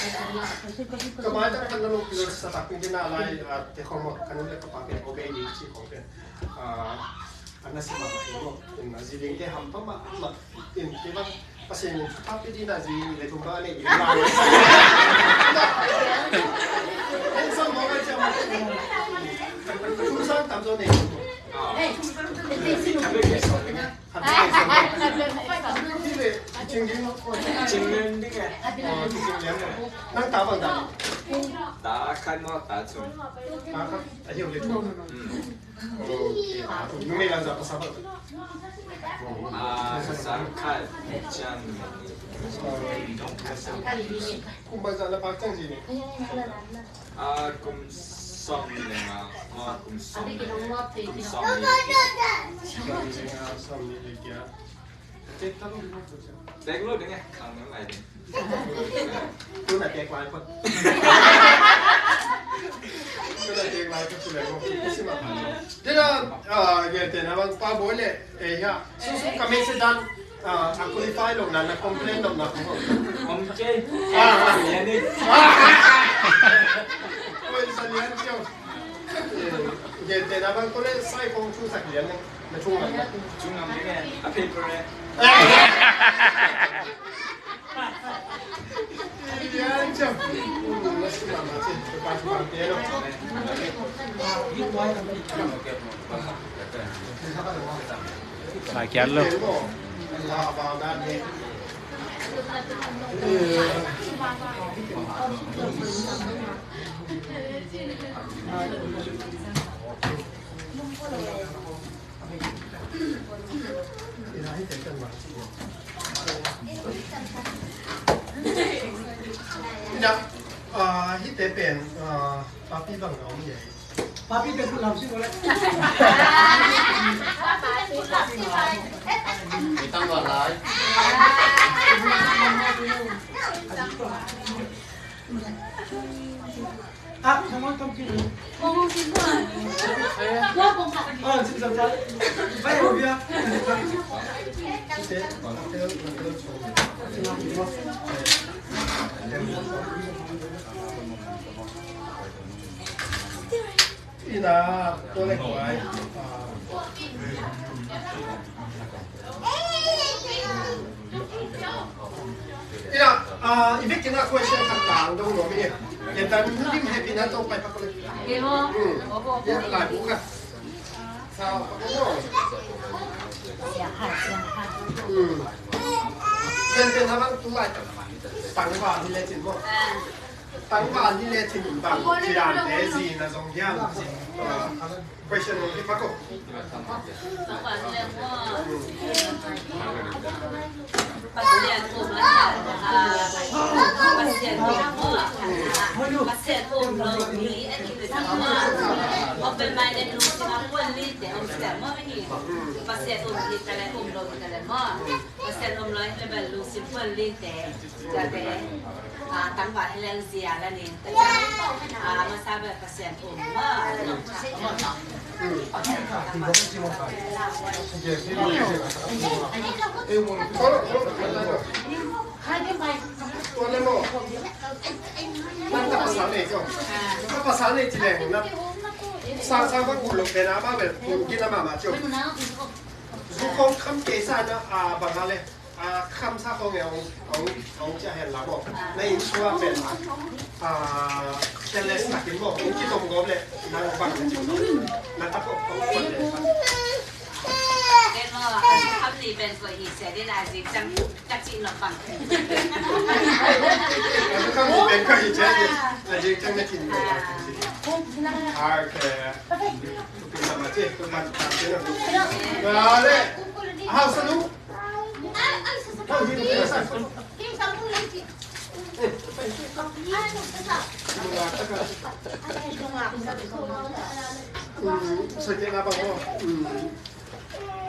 Ka mai tang khat na lo pi sa tak pi ding a lai, ah, te khong maw, ka nu le ka pa pen obey ding ci khong pen. Ah, a na si mahmah hi maw. In a zi ding te hampha mahmah. In te bang Pasian in thupha pia ding a zi le thum bang a nei ding a. Handsome maw ka ci a maw. Thum sang tam zaw nei. Nang ta bang ta? Ta khat maw, ta thum. Ta khat. A hiau le thum. Mm. Ok. Numei bang za, pasal bang za? Ah, sang khat ciang. Kum bang za na pak ciang ci ni? Ah, kum sawm le nga, ah, kum sawm le, kum sawm le. Sawm le nga, sawm le giat. Tek lo ding e, khang mel lai ding. Tuna tek lai phot. Tuna tek lai phot, tuna tek lai phot. Tuna, ah, gentehna bang Pa Bawi le, eh, ya. Sungsung ka message dan, ah, a qualify lo na, na complain lo na. Om kei. Ah, ah. Lian ni. Ah. Oi, sa lian ciau. Eh, gentehna bang ko le sai kong thu sak lian ni. Na chung ngam na. Chung ngam ding e. A paper e. Lai kiat lo. Ina, ah, hihte pen, ah, papi bang a om ye? Papi pen lam si ko le. Tang wa lai. Ah, someone come to me. Ah, six of that. Vai, Olivia. Ina, tua le kuai. Ina, ah, i vekin a question khat tang dong lo mi. Ke tan nu dim happy na to pai pa ko le. Ke ho. Hmm. Oho. Ya lai bu ka. Sa pa ko. Siang ha, siang ha. Hmm. Ken ken ha bang tu lai. Tangval hi lecin maw? Tangval hi lecin bang cidante zi na zong hiam? Question hong kipak ko. Pasian om lo, Pasian om lo, Pasian om lo, mi a kipia sa ma. Open minded lungsim a puan lite om sia maw hi. Pasian om hi ta le om lo hi ta le maw. Pasian om lo hi ta le bel lungsim puan lite. Tate, ah, tangval hi leng zia la ning. Tate, ah, masa bel Pasian om ma. Tua le maw. Nang ka pasal nei ko. Ka pasal nei ci leng na. Sang sang bang kulok bena ma bel. Kina mama cio. Zu khong kham kei sa na, ah, bang a le. A, khamsa khong e, ong, ong, ong cia hen la maw. Na inn sua pen, a, careless takin maw, ong kitom gawp le, nang bang na ci maw. Na ta pok, pok, pok le. Ken maw, a zu kham ni pen ko hi sia din a zik cang ka ci nok bang. A zu kham ni pen ko hi cia din, a zik cang na ci nok bang. Okay. Tupi sama ci, tupi sama ci na. Gale. Hau sa lu.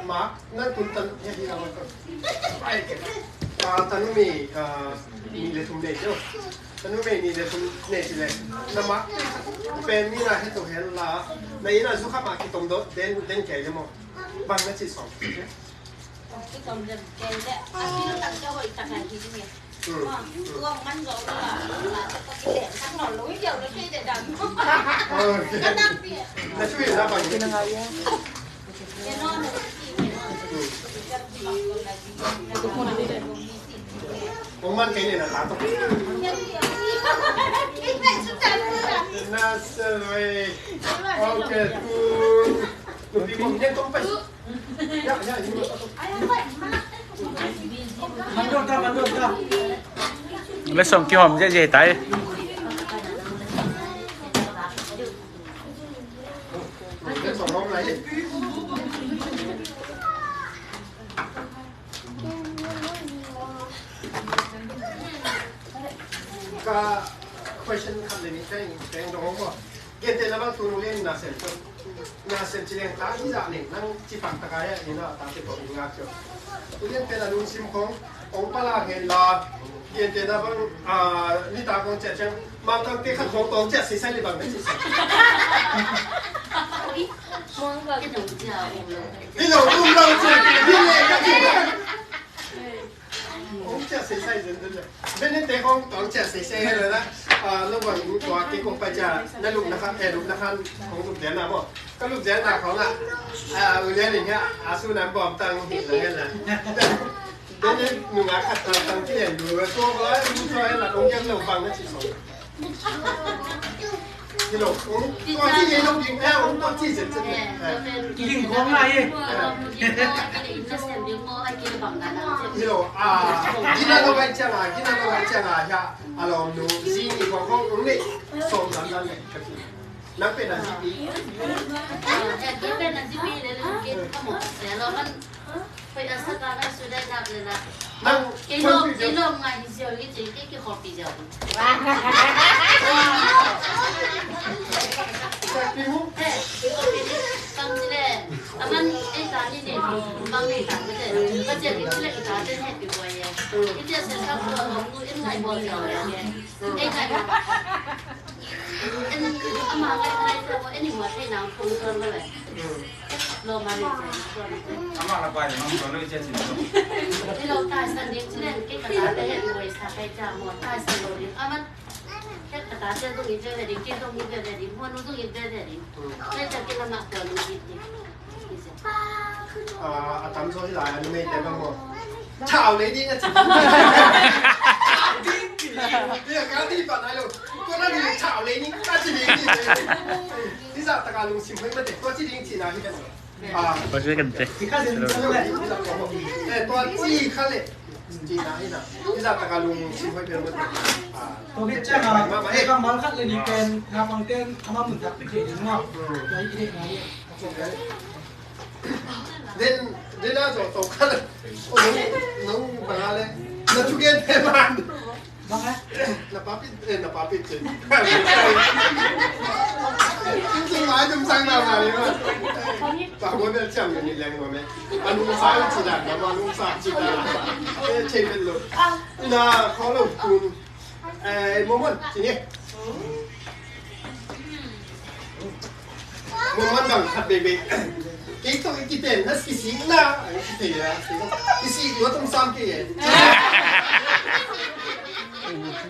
Mak, nan kun tan, ya, hi na mak. Ai, ke. Ah, tanu mi, ah, mi le thum le jo. Tanu mi, mi le thum le ci le. Na mak, pen mi na he to hen la. Na ina zu kha ma ki tom do, den, den ke le mo. Bang na ci song. Kitom dem kei le, a bil tak ka hoih tak a hi ni. Hmm. Wa, tuang man zo la, la, ka ki le, tak lo lo, i diau le kei de dam. Okay. Ka tak pi. Na chui na bang. Kei no, na ki, kei no. Hmm. Kong man kei ne na ta to. Kei ne su ta tu la. Na se wei. Okay, tu. Tu pi kong ne tong pai. Lesson kihawm ziahziah hi ta hi. Ka question khat le nih ka ing, ka ing dong ko. Gentehna bang tu nu lian na sem ko. Na sem ci leng ta hi zah ning nang ci pak tak a ya ni na ta te ko ing ngak cio. Tu lian pen a lungsim khong ong pala hen la. Gentehna bang, ah, ni ta kong cia ciang mau tang te khat khong tong cia sei sai li bang na ci sai. Hi lo um lo cia hi le ka ci. Ong cia sei sai zen zen le. Benen te khong tong cia sei sai le na. Ah, lo bang tua ke kong pa cia na lum na khan, eh, lum na khan khong lum den na mo. Ka lum den na khong na. Ah, u den ni hia, a su nan bom tang hi la hia la. Benen nung a khat tang tang ci len du ko ko ai mu so ai la ong kiang lo bang na ci so. Hi lo, ong tua ci le lo ding, eh, ong tua ci zen zen. Ki ling khong lai. Hi lo, ah, gina lo ai ciang a, gina lo ai ciang a, hia, a lom nu, zi ni khong khong, ong ni, som zan zan ni, ka ci. Nang pen a zipi. Eh, kei pen a zipi le, le, kei ka mo, se lo man. Hoih a sak a ngai su dai dak le la. Nang kei lawm, kei lawm ngai hi ziau hi ci, kei kikhawlpi ziau. Sa pi mu. He, kikhawlpi ni. Kam ci le. A man ei ta ni ne. Bang nei ta ni ne. Ka ci a ki ci le ki ta te he pi buai ye. Ki ci a se sa ko a lawm nu in ngai buai ziau ye. Ei ngai. En, ama ngai ngai te ko, en i hua thei nang phung tuan lo le. Lo ma ni te, tuan lo. Ama la pai, mang tuan lo i cia cin lo. Ni lo tai san ding ci len, kei ka ta te he, i wei sa kai cia mo, tai san lo ding. Ama, he ka ta te dung i ve ve ding, kei dung i ve ve ding, mo nu dung i ve ve ding. Kei cia kei la ma tuan lo i ding. A, a tam zaw hi lai a, numei te bang maw. Thau lei ding a ci. Thau ding ci. Bia ka ding pan ai lo. Tua na ding thau lei ding a ci ding ci. Hi zah tak a lungsim hoih mate. Tua ci ding ci na hi kan. A. Tua ci kan te. Eh, tua ci kha le. Cina ina, ina taka lung sim hoi bel mati. Tua bit ciang a, eh, kammal khat le nih pen, naupangte'n amah mun thak pih thei ding maw. Tua i deihna hi. Den, den a zo to khat. O, nong, nong bang a le. Na thugen te man. Bang a? Na papi, eh, na papi ce. Tung mai tung sang na ma ni ma. Pa mo bel ciam ni leng mo me. Anung sa ci da, na ma nung sa ci da. Eh, ce bel lo. Ina, ko lo tun. Eh, Mormon, sini. Mormon bang khat bebe. Kei tawh i kipen na kisik na. Kisik na. Kisik lua tum sam kei e.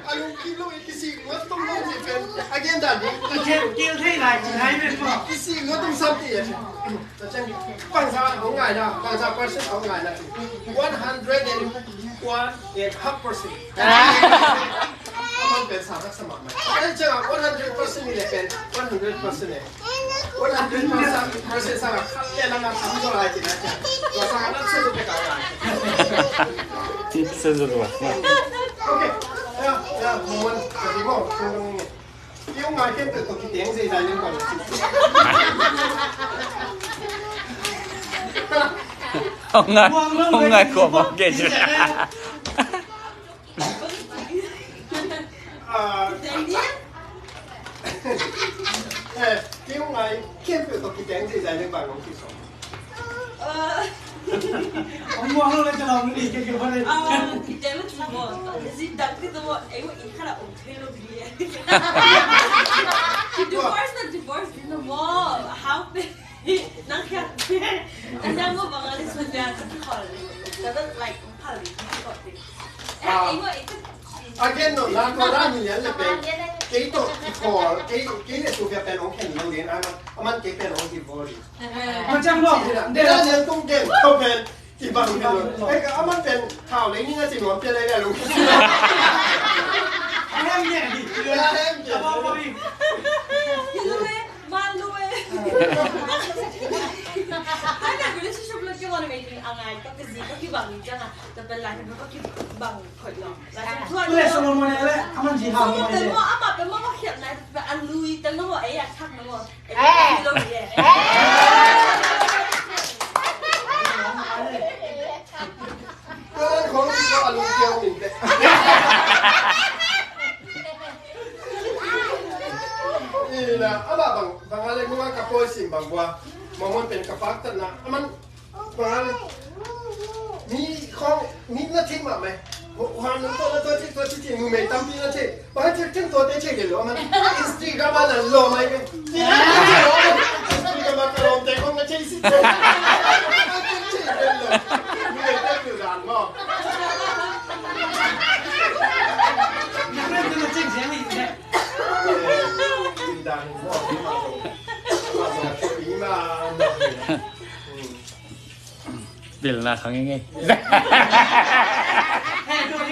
Alung kilo i kisik lua tum na kisik pen. Again, dan. Kisik lua tum sam kei e. Bangsa hong ngai na, bangsa percent hong ngai na. One hundred and one and half percent. Amang pen sa tak sama mai. Ai, cakap one hundred percent ni le pen, one hundred percent ni. One hundred percent sa khat le lang a sam zo lai cina cina. Sa khat se zo pe ka lai. Tip se zo lo. Okay. Ya, ya, Mormon, kasi mo, Tiu ngai ken pe to kiteng zei zai len kong. Hong ngai, hong ngai ko ma ke je. Ah, eh, tiu ngai ken pe to kiteng zei zai len kong. Ong muang lo le, ka lawm li ke ke ba le. Ite lo ti mo. Zi dak ti to mo. Ei mo i khala ong thei lo bi. Ki divorce na divorce ti to mo. How pe? Nang kya? Nang mo bang ali so dia ki khol. Ka da like khol li ki khol ti. Ei mo i. Again no, la ko la ni yan le pe. Kei to ki khol, kei kei le su pe pen ong khen lo len ama. Aman kei pen ong divorce. Macam lo. Daniel tung gen, kau pen, kibang pen lo. Eh, ka aman pen, kau leng ni nga si nuam pen leng lo. Ahem ni, di. Ahem ni. Apa, apa, di. Malu eh, malu eh. Hai, na relationship lo kibang ni, angai, kau kezi, kau kibang ni, jangan, tapi lagi kau kibang, kau lo. Lagi kau. Boleh, Solomon, eh, aman jihad. Solomon, eh. Mo, apa, apa, mo, mo, khiat, na, alui, tengok, eh, ya, tak, mo. Ina, ama bang, bang ale nunga ka poi sim bang bua. Mamon pen ka pak tan na. Aman Bang a le, mi khong, mi na thei mah mai. Huan nung tawh na tua thei, tua thei, numei tampi na thei. Bang a thei, thei tua te thei de lo, man. Instagram a na lo mai ke. Instagram a ka lawm te khong na thei si thei. Numei te thei dan maw. Din dan maw. Pilna kha ngei ngei.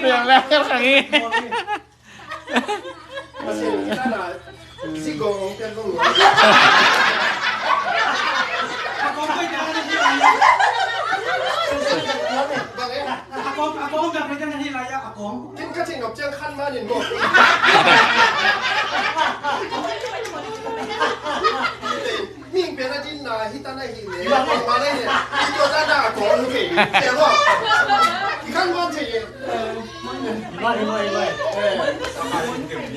Pilna kha ngei. Ken ka cin nop ciang khan ma nin maw. Ming pen a din na hi ta na hi le. Bang ma na hi le. Hi tua ta na a kong lu ke. Te ho. Ki khan wan che ye. Mai, mai, mai.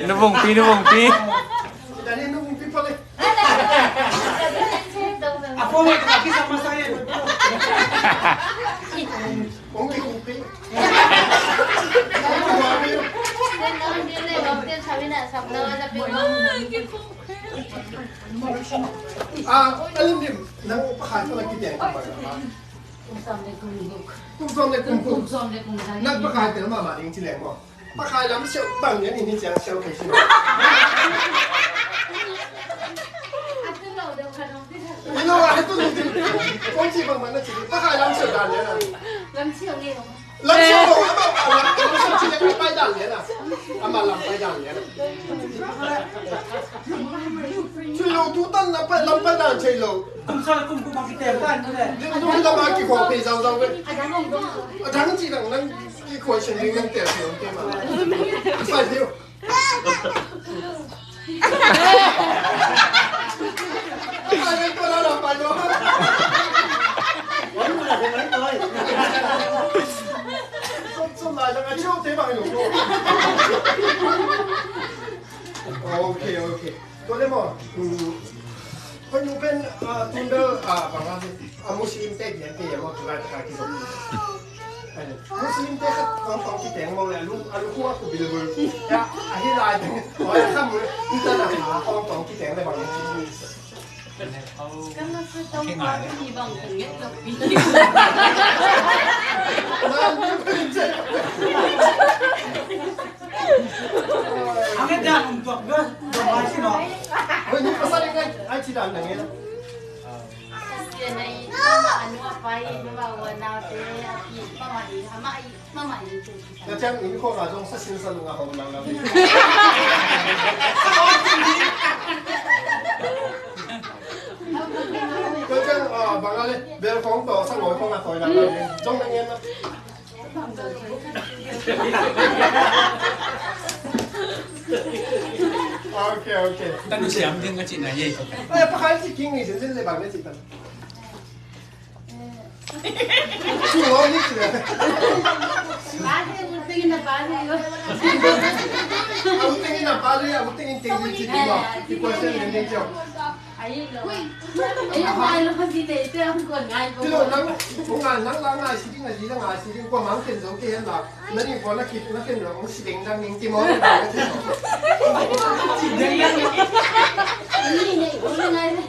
Nu vung pi, nu vung pi. Kita ni nu vung pi pa le. A kong le ka ki sa ma sa ye. Kong ki vung pi. Ah, alim dim, nang pakai ko lagi dia. Kum sawm le kum guk. Kum sawm le kum guk. Kum sawm le kum guk. Nang pakai ko lama ma ding ci leng ko. Pakai lam siau bang ya ni ni siau siau kai sini. Atu lo dong kadong. Ino, atu lo dong. Kong ci bang mana ci. Pakai lam siau dan ya. Lam siau ni. Lam siau lo, ama, ama, ama, pai dan lian a. Ama lam pai dan lian a. Cui lo tu tan na pai, lam pai dan cui lo. Kum sa kum kum ma ki tem tan le. Lim tu lam a ki ko pe zau zau be. A dang ci dang nang. Question ding nang tel ding, tel ma. Sai ding. Ai, tua la la pa lo. Som, som lai la, ai, chiu te bang lo. Okay, okay. Tua le maw, um, hoi nu pen, ah, tun bel, ah, bang a, ah, Muslim te gen te maw, tulai taka kizom. Muslim te khat kong kong kiteng maw le, a lu, a lu kua ku bilbul. Ya, a hi lai te. Oi, a kam mu, ni ta na, ah, kong kong kiteng le bang. Kan na su tong pa ni bang kong nget lo pi. Ang dah untuk gua, gua masih no. Oi, ni pasal ni ngai, ai ci dan nang ya. Kasian ai, mama anu apa ai, mama wana te, api, mama i, ama i, mama i. Kacang ini kok ngajong sa sin sa lunga kong nang nang. Kacang, ah, bang ale, bel kong to, sa ngoi kong a to nang nang. Jong nang yan na. Okay, okay. Tanu siam ding ka cina ye. Eh, pakai si king ni, sin sin le bang le si tan. Su lo ni si. Bale, uting na bale yo. Uting na bale, uting ting ting ting ting. Di question ni ni jo. Ai lo. Ai lo, ai lo si te te ang ko ngai ko. Tilo nang, ko ngai nang la ngai si ding, ngai si ding, ngai si ding, ko mang ken zo ke la. Nani ko na kit na ken lo si ding dang ning ti mo. Si ding dang. Ni ni ko ngai.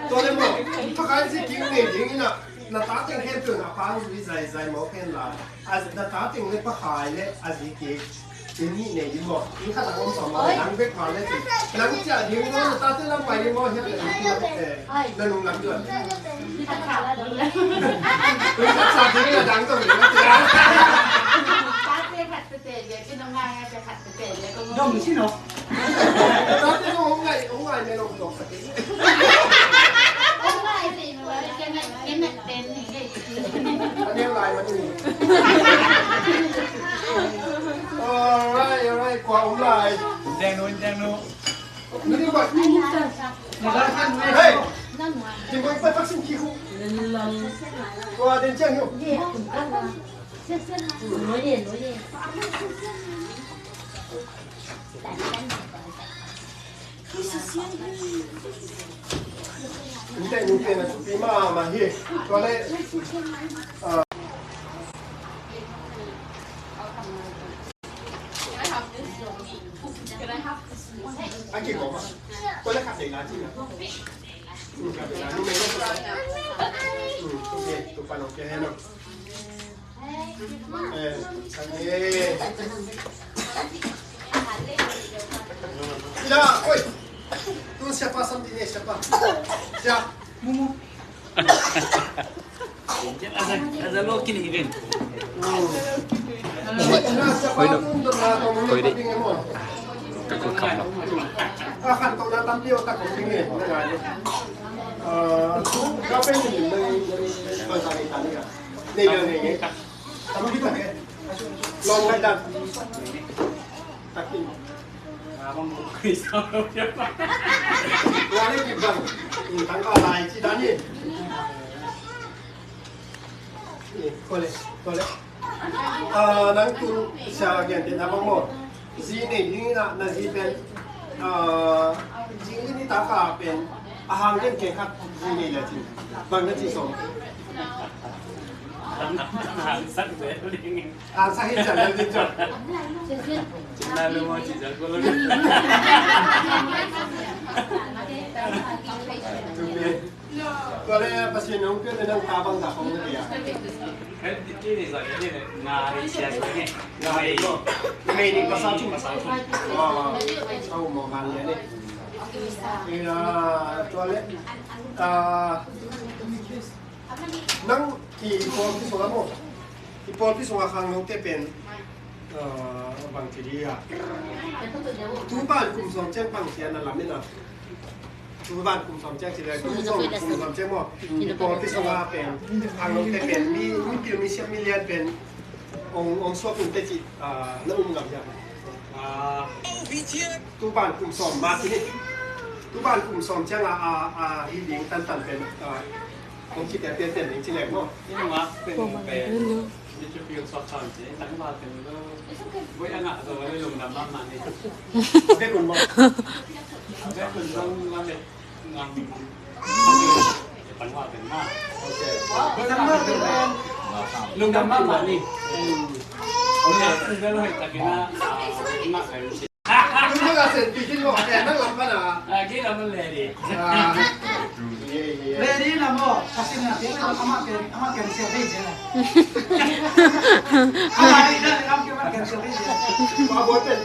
Tua le mo, pakai si king ni ding ina. Na ta teng hen tu na pang zui zai zai mo hen la. A na ta teng le pakai le a zi ke. Tuni nei ding mo. Ni khat a hom som mo. Nang bek ma le ti. Nang cia ding mo na ta teng lam pai ding mo hen. Na nung lam duan. Ni khat sa ding na dang tong ding na cia. Ta teng khat te te le ki nong ngai a te khat te te le ko. Dong si no. Ta teng nong ngai, nong ngai me nong dong sa. Alright, alright, kua om lai. Deng nu, deng nu. Hey! Kim boy pa taksin kiku. Kua den chang yo. Nte nte na supi ma ma hi. Tua le. Aki ko ma. Tua le ka se la ti na. Ka se la nu me. Okay, tu pa no ke no. Eh, eh. Sia, oi. Tu siapa sam di ni siapa? Sia, mumu. Ada, ada lo kini kan. Oi, no. Oi, di. Ka ko kam lo. Akan kau datang dia tak kau ini. Ah, tu kapan ni? Ni ni ni. Long lai dan. Takin. Abang buku isang lo siapa? Wala kibang. Intang ka lai ci dan ni. Ni, kole, kole. Ah, nang tu sa gen din abang mo. Zi nei ding ina na zi pen, ah, zi ni taka pen, a hang den ke khat zi nei la cin. Bang na ci song. Hangsak hi jan la cin jan. Cin na lu mo ci jan ko lo. Tua le Pasian hong piak le nang ta bang ta hong ne dia. Kei ni zong ni nga ri sia zong ni. Nga ri ko. Mei ni pasal chung pasal chung. Au mo man le ni. Ina tua le. Ah, nang ki pawlpi sung a mo. Ki pawlpi sung a khang nong te pen. Ah, bang ci dia. Tu pan kum song ciang bang sia na lam ina. Tu ban kum sawm ciang ci le, kum sawm, kum sawm ciang maw. Mi pawl kizom a pen, khangnote pen, mi, mi pil mi siam mi lian pen, ong, ong suak un te ci, ah, na um ngam hiam? Ah, tu ban kum sawm ma ci ni. Tu ban kum sawm ciang a, a, a, hi ding tantan pen, ah, ong ci te pian pian ding ci le maw. Ni nung a pen pen. Ni cu piang suak sawn ci, tangval pen lo. Voi a ngah zo le lungdam mahmah ni. Bek un maw. Bek un zong la bek. Lungdam mahmah ni. Lungdam mahmah ni. Lungdam mahmah ni. Ready na maw? Kasi na, amah ken, amah ken siapa je. Amah ken, amah ken siapa je. Amah ken siapa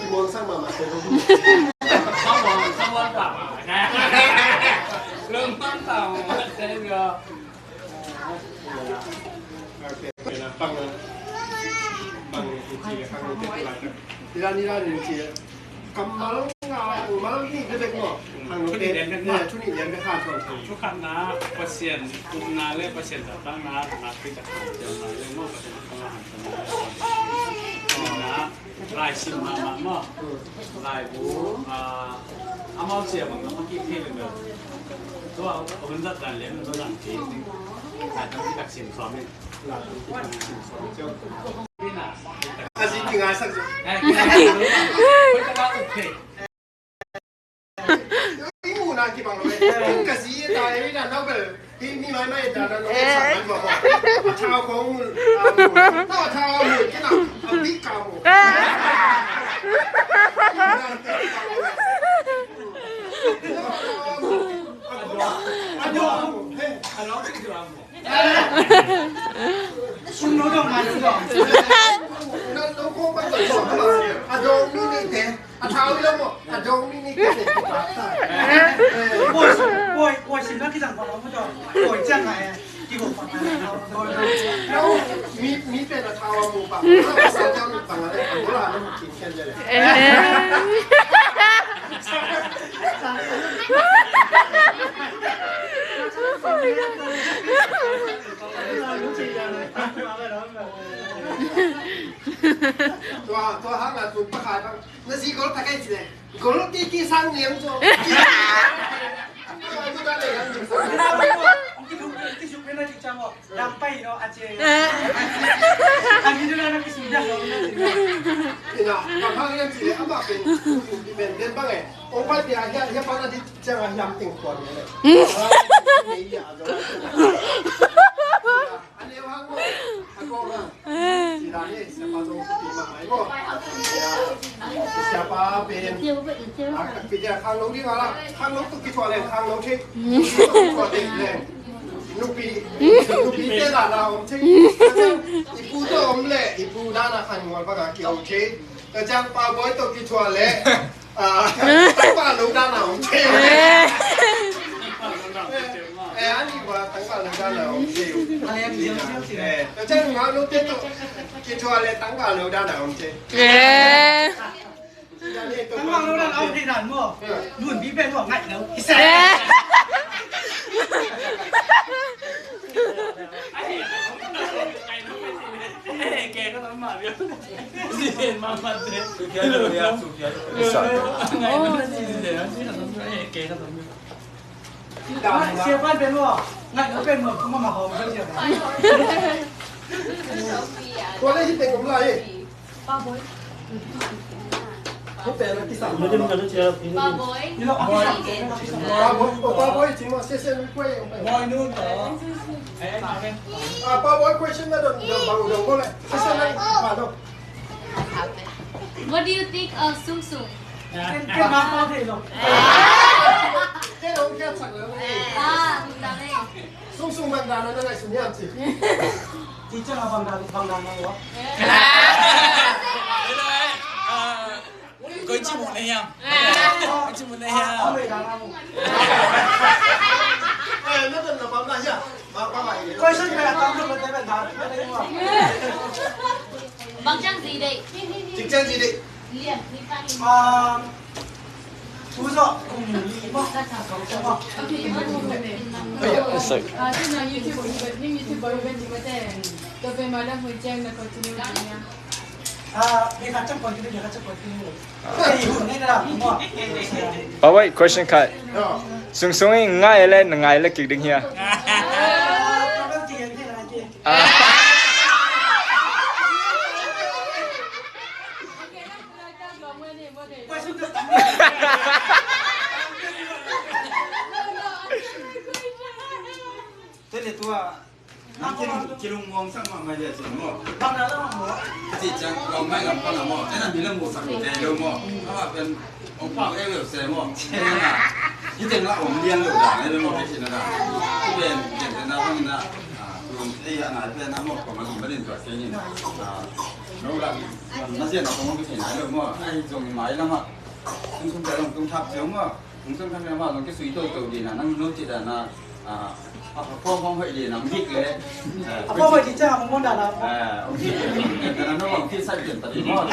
je. Kammal nga, mal nih bek maw. Thu nih lian bek maw. Thu nih lian bek han tuan. Thu khatna, Pasian upna le Pasian zahtakna, na pi tak han tuan le maw, Pasian upna han tuan le. Lai sim mahmah maw. Laibu, ah, amau cia bang na maki thei lem lo. Tua, a hun zat dan lem lo dan ti. Lai tam ki tak sim suam in. Lai tam ki tak sim suam in. A zi ki ngai sak zi. Eh, ki ngai sak zi. Koi ta ka uk thei. I mu na kibang lo e. Ka zi ta e na nau bel. Hi mi mai mai ta na nau e sa mai ma ko. A thau ko mu. A mu. Na a thau mu ki na. A bi ka mu. A do mu. He. A do mu. Sum no dong ma dong. Na do ko ma dong. A do mi ni te. A thau i lo maw, a dong mi ni kei te ki pa ta. Boy, boy, boy, sin na ki zang pa lo maw to. Boy, ciang ngai, ki go pa ta. Mi, mi pen a thau a mu pa. A sa ciang pa ngai, a mu la na mu kin ken de le. Tua, tua hang a tu pa khai bang. Na zi gol ta kai ci le. Gol ki ki sang liam zo. Ki ki sang liam zo. Ki thuk ki suk na ki chang o. Dam pai no a ce. A mi du na ki suk ya zo na ci. Ina, ka hang liam ci le ama pen. Pen den bang e. Ong pai pia ya ya pa na di chang a yam ting kuan le. Ya zo. A neu hang maw, a gawng hang. Ci dan hi, siapa zong kipi mahmah hi maw. Siapa pen, a, kipi dia khangno ding a la, khangno tuk kithuah leng, khangno thei. Tuk kithuah leng leng. Nupi, nupi te dan a om thei. I pu tawh om leh, i pu dan a khan ngual bang a ki om thei. Ka ciang Pa Bawi tawh kithuah leh, ah, tangval lo dan a om thei. Eh, a nih bang tangval lo dan a om thei. Eh, ka ciang ngau lo te tawh kithuah leh tangval lo dan a om thei. Tangval lo dan a om thei dan maw. Nun bi pen maw ngai lo. Tua leh hi teng om lai. Hi teng a kisam. Pa Bawi. Pa Bawi, oh, Pa Bawi, cing mah, sese, mi kuai. Ah, Pa Bawi, question na don, don, bang, don, boleh. Sese, na, pa, don. What do you think of Sung Sung? Ken, ken, ma, pa, thei lo. Ken, ong kiat sak lo. Ah, tung dang eh. Sung Sung bang dan na ngaihsun hiam ci. Teacher a bang dan, bang dan na lo. Koi ci mu na hiam? Koi ci mu na hiam? Eh, na dan na bang na hiam? Bang, bang, bang. Question pe a tam lo, pe te pe dan. Bang ciang zi deih. Cik ciang zi deih. Lian, ni pa ni. Um, Yes, sir. Pawai, question khat. Sungsung in ngai le na ngai le kik ding hia? Ah. Tele tua. Nang kilung, kilung muang sak mahmah dia cin maw. Bang na la maw. Ci ciang lawm mai lam pan a maw. Ena mi lam mu sak te lo maw. Awa pen ong pau e lo se maw. Ena. Hi teng la om lian lo da, ena maw, pe cin na da. Hi pen, ken na bang na. Ah, kilung e ya na pen na maw, ko ma lum ba din tua ke ni. Ah, lo la. Na sia na ko ma pe cin na lo maw. Ai zong mai la maw. Tung tung ta long tung thap ciang maw. Hong sung khan mah zong kisui toto ding a, nang no cih dan a, a, a form hong hoih ding a, hong dik le. A form hoih ding ciang a hong muan dan a. A, hong dik le. Kan a no hong fit sai pian ta ding maw.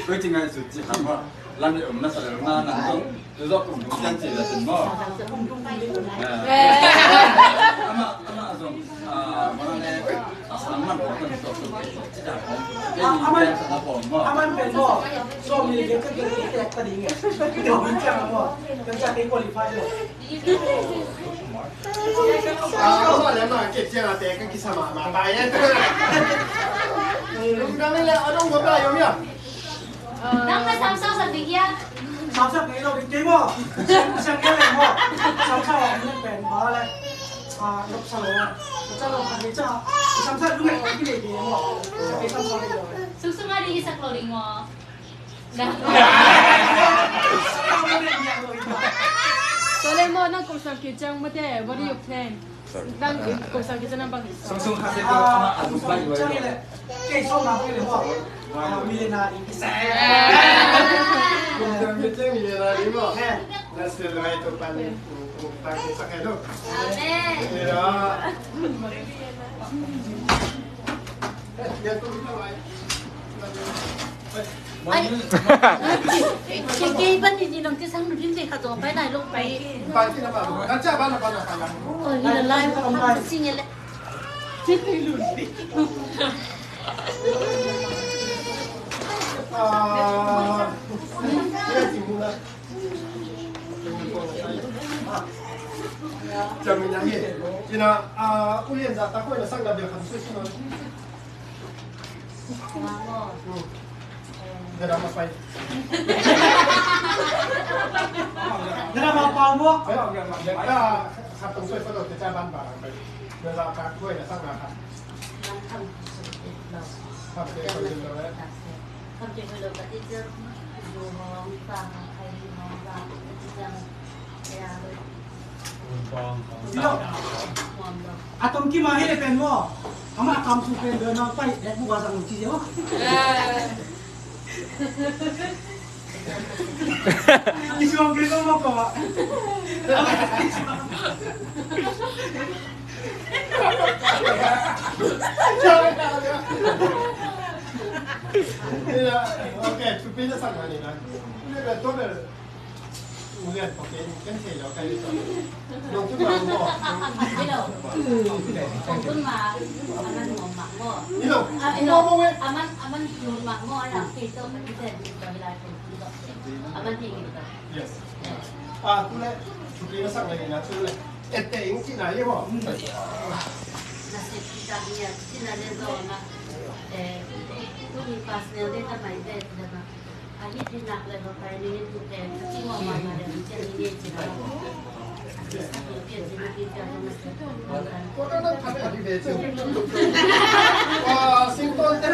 Koi cing a sut cih kha maw. Lam le um na sa le um na nang zong. Tu zok um tung ciang cih le cin maw. A. Ama, ama zong. Ah, man pen maw, so mi ke ke ke tek ta ding e. Ke min ciang maw, ke ciang ke qualify maw. Ah, maw le maw, ke ciang a tek ke kisa mahmah ta e. Lungdam le, a dong ko ta yom ya. Nang na samsau sa big ya. Samsau big lo big kei maw. Samsau kei le maw. Samsau a big pen ba le. Ah, lop sa lo. Lop sa lo khat ni cha. Samsau lu ngai kei le kei maw. Sa kei samsau kei lo. Sungsung a di isak lo ding maw. Tua le maw nang kum sang kei ciang mate, what do you plan? Nang kum sang kei ciang nang bang. Sungsung kha se ko ama a lum bai wai lo. Kei sawm na kei le maw. Millionaire ding kisa. Kum sang kei ciang millionaire ding maw. Na sia lo ai to pan. Kum sang kei ciang lo. Amen. Ai, kei ban ni nong kisang nu din te kha zong pai nai long pai. Pai ti na ba. Na cha ba na ba na ba na. Oh, ni na lai ba ka sing ele. Ah, ni na ti mu na. Cam ni na hi. Kina, ah, ulian za ta ko na sang na bia kan su su na. Dada ma pai. Dada ma pau mo. Dada sa tong soi sa do te ca ban ba pai. Dada ka koi na sa na ka. Kam ke koi lo ka ti ca. Lu hong pa ma kai hong pa. Ti ca. A tom kim a hi le pen maw. Amah a kam su pen doi nang pai dek bu ba zang ci zia maw. Kisuang kei lo maw ko a. Ok, thupi na sak na ni na. Ni pen to pen. Ulian, okay, kan thei lo, kan thei lo. Nong tu nong mo. Hello. Nong tu ma, aman mo ma mo. Hello. Ah, hello. Mo, mo, eh. Aman, aman mo ma mo, aman thei to, kan thei to, hilai to. Aman thei to. Yes. Ah, tu le, tu le sang le na tu le. Ete ing cina ye mo. Na se kita ni ya, cina le do na. Eh, tu ni pas ne de ta mai de na. Singtol te,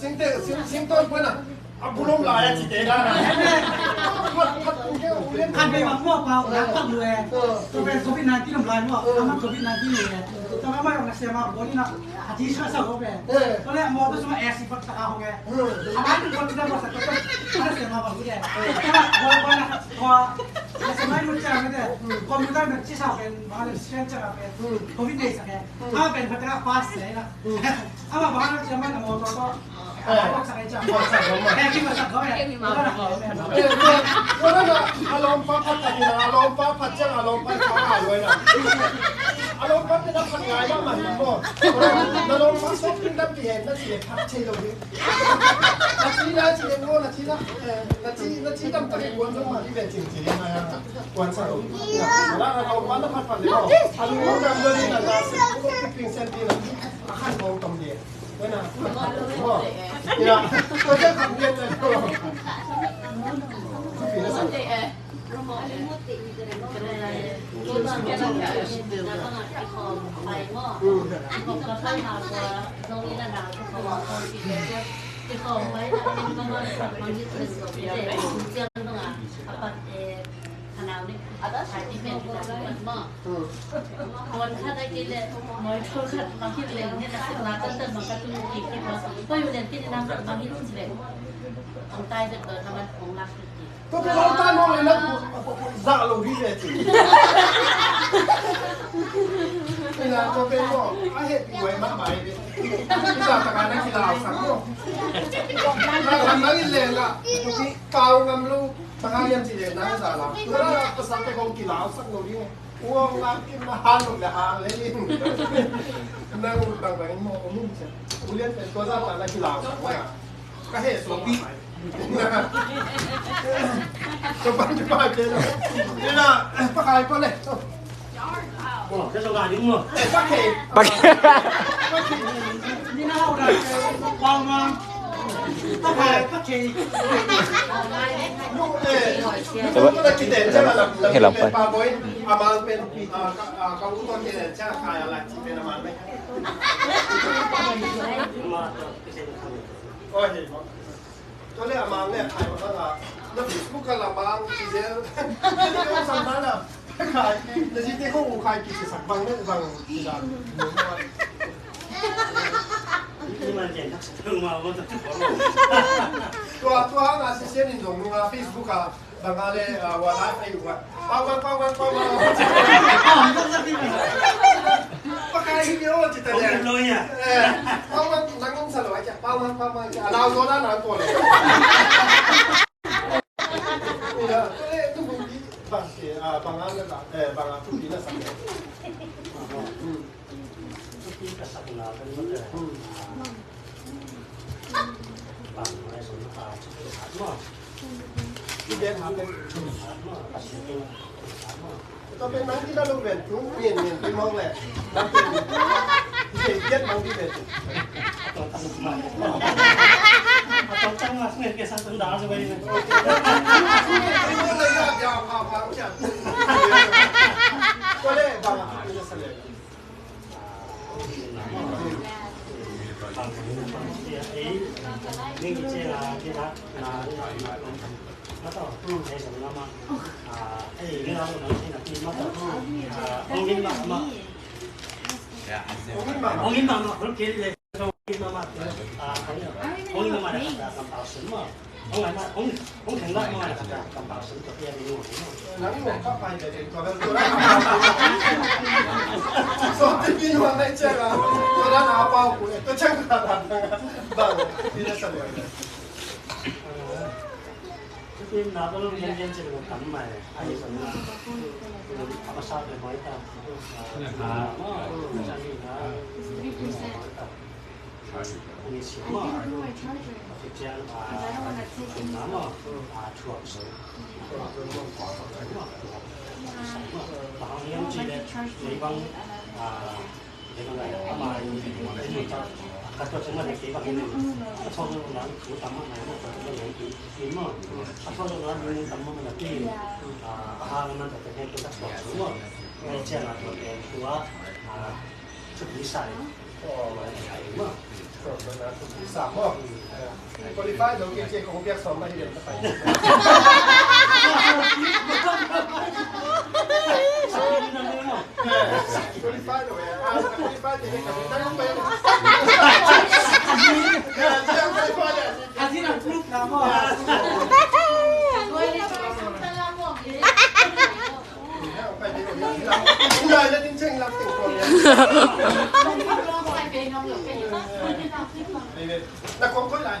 singtol, singtol pun a. A bulom lai a ci te da na. Kan bei bang mua pa, nak pak lu e. Tu ben covid nineteen om lai mua, ama covid nineteen ni e. Tu ama yong na siama boni na. A ci sa sa ko ben. Ko le mo tu suma e si pak sa ka hong e. Ama tu ko tu da mo sa ko. Ana siama bang ni e. Ko ko na ko. Computer na ci sa pen, ba le scan sa pen. Covid nineteen sa pen. A pen patra pass le na. Ama ba na siama na mo to to. Kiphatsak lawm mah. Eh, kiphatsak lawm mah. Eh, tua, tua na na, a lawmpa phat tak in a, a lawmpa phat ciang a lawmpa phat a luai na. A lawmpa pen a phat ngai mahmah hi maw. Na lawmpa sawt ding dam pi hen, na ci le phat thei lo ding. Na ci na ci le maw, na ci na, eh, na ci, na ci dam tak hi kuan zong mah hi ve cing ci ding na, kuan sa lo. Na, na lawmpa na phat phat le maw. A lungdam lo ding na, na se, ko pi ping sen ding na. A khan kong tom ding. Tua pen hong tan hong le na tu zah lo ding ve ci. Ina tua pen maw a hehpih huai mahmah hi ve. Zah takah na kilau sak maw. Na khan nang in le na kau ngam lo. Bang hang hiam cih leh nang za lam tua na pasal te kong kilau sak lo ding. Uang lam kim na hang lo le hang le ling. Nang ut bang bang in maw om in cia. U lian pen tua za ta na kilau sak maw. Ka he suak pi. Tua bang tua bang cia. Ni na pakai ko le. He lam pai. Tua le a mang le khai ma bang a, na Facebook a la mang ci zel. Tua le a sang na la khai na zi te ko u khai ki ci sak bang le bang ci dan. Tua tua hang a si sian in zong nung a Facebook a bang a le a wa lai fai u a. Pau bang, pau bang, pau bang. Pakai hi yo ci ta le. Pau bang nang ong sa lo a ci a pau bang, pau bang ci a lau zo na na ko le. Ina, ko le tu bu di bang ke a bang a na ta, eh, bang a tu di na sa le. Hmm. Tu di ka sa na ka ni ma te. Hmm. Bang a so na ka ci ke sa ma. Tu di ha ke. Ka si ke. Tua pen nang kila lo ven tu, ngen ngen pen mong le. Nang pen, ngen ngen mong di ven tu. Ko le, bang a tu sa le. Qualify lo ke, ke kong piak sawm na hi den ta pai. Qualify lo ya. Qualify lo ya. Qualify lo ya. Azin ang proof na mo. Na kong koi lai.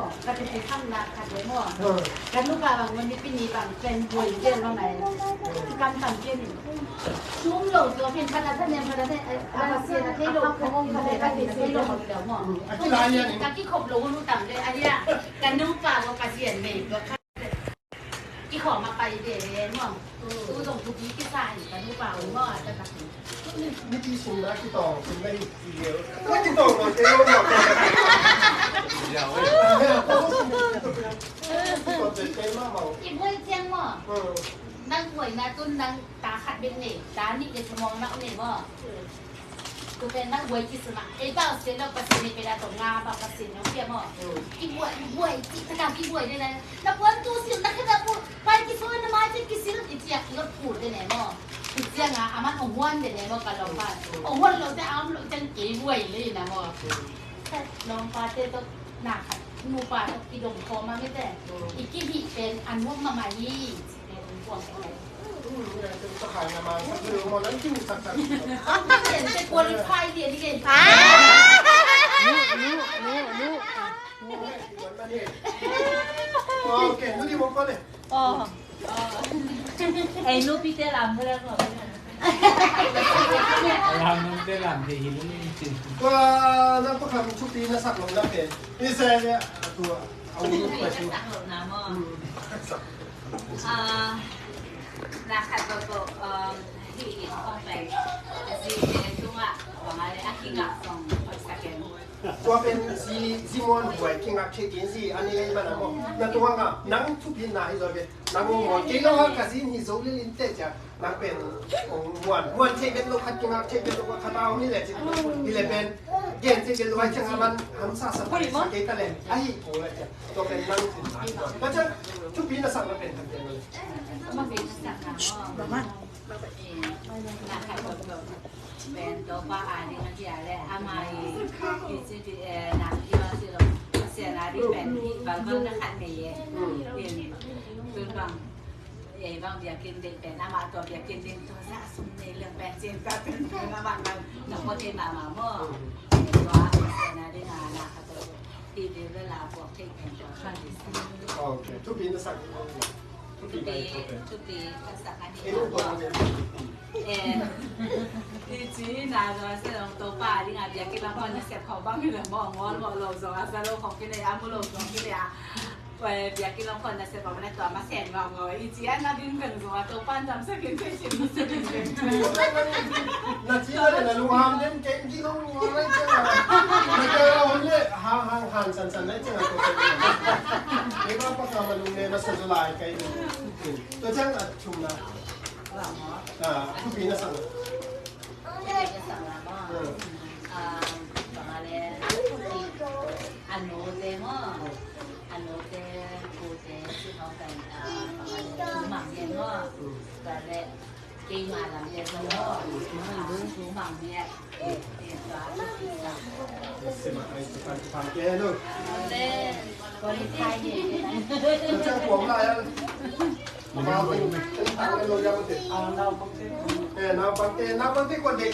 maw, ka teci khamna khat leh maw. Ka nupa bang maw, Nipi ni bang pen buai zel maw mai. Kam tam pian in. Sum lo tua pen phat a thanem, phat a thanem, a Pasian a thei lo, ka thei lo, ka thei lo maw. Ka kikhop lo hun uh tam leh, a dia, ka nupa maw Pasian nei tua kha. Kikhawm a pai ve ve maw. Tu zong thupi kisa hi ka nupa uh maw, a taktak hi. Nipi sung na kitawng sung na hi. Na kitawng maw, kei lo maw. Kitawng ve kei maw maw. I buai ciang maw. Nang buaina tun nang ta khat bek nei, ta nih le sumawng nak nei maw. Tua pen na buai ci sungah ei bang sia lo Pasian i pen a tawh nga bang Pasian nong pia maw. Kibuai buai ci taka kibuai le na, na puan tu sil na khata pu pai kiso na mai ci kisil i ciak lo pu de ne maw. I ciak nga aman ong huan de ne maw ka lawmpa. Ong huan lo te am lo ten kei buai le na maw. Lawmpa te tawh na khat nupa tawh kidong khawm a mite i kihih pen a nuam mahmah hi. Ei, nupite lam, lam, lam, lam, lam, lam. Tua na pakham thupi na sak lo na pen. Ni se ne, tua, au, tua, tua. Ah, na khat ko ko, um, hi in kong pai. Zi te tunga, bang ale a kinga song, saken. Tua pen zi, zi muan buai kingak thei din zi, ani lei mana mo. Na tua nga, nang thupi na hi zo ve. Nang muan kei lo ha ka zin hi zo le lin te cia. Nang pen, ong muan, muan thei ven lo khat kingak thei ven lo khat a om hi le ci. Hi le pen, gen thei ven lo hai ciang a man, hamsa sa thei sa kei ta le. A hi ko le cia. Tua pen nang thupi na hi zo. Ka cia, thupi na sak na pen kan cia le. Tua pen nang thupi na sak na mo. Mama. Pen Topa a ding a hia le ama i, i ci ti, eh, na i ma ci lo. Sia na ding pen i bang bang na khat nei e. In tun bang, eh, bang biakin ding pen ama tua biakin ding tua sa sum nei leng pen cin ka pen pen ama na, na ko te mama mo. Tua sia na ding a na khat tua. Ti ding le la puak thei pen tua khat di sa. Okay. Thupi na sak. Thupi, thupi ka sak a ni. Eh, i ci na zong a se zong Topa a ding a biakinn lam khawng nasep khawng bang hi le mawh, ngawl mawh lo zong a za lo khawng kine a, mu lo zong kine a. Biakinn lam khawng nasep bang na tua ma sen ngawng ngawng. I ci a na ding dang zong a Topa in damsak in thei cin, damsak in thei cin. Na ci a le na lungham den ken gi lo ngawng lai ciang a. Na ka la hon le hang hang han san san lai ciang a Topa. Ni ba pa ka ma lung ne ma sa zo lai kai. Tua ciang a thumna. Ah, thupi na sak. Thupi na sak na maw. Ah, bang a le, thupi. A note maw. A note, pute, si hau kan, ah, bang a le, sumang hian maw. Bang a le, keima lam hian maw. Ah, sumang hian. Naupangte, naupangte kuan dek.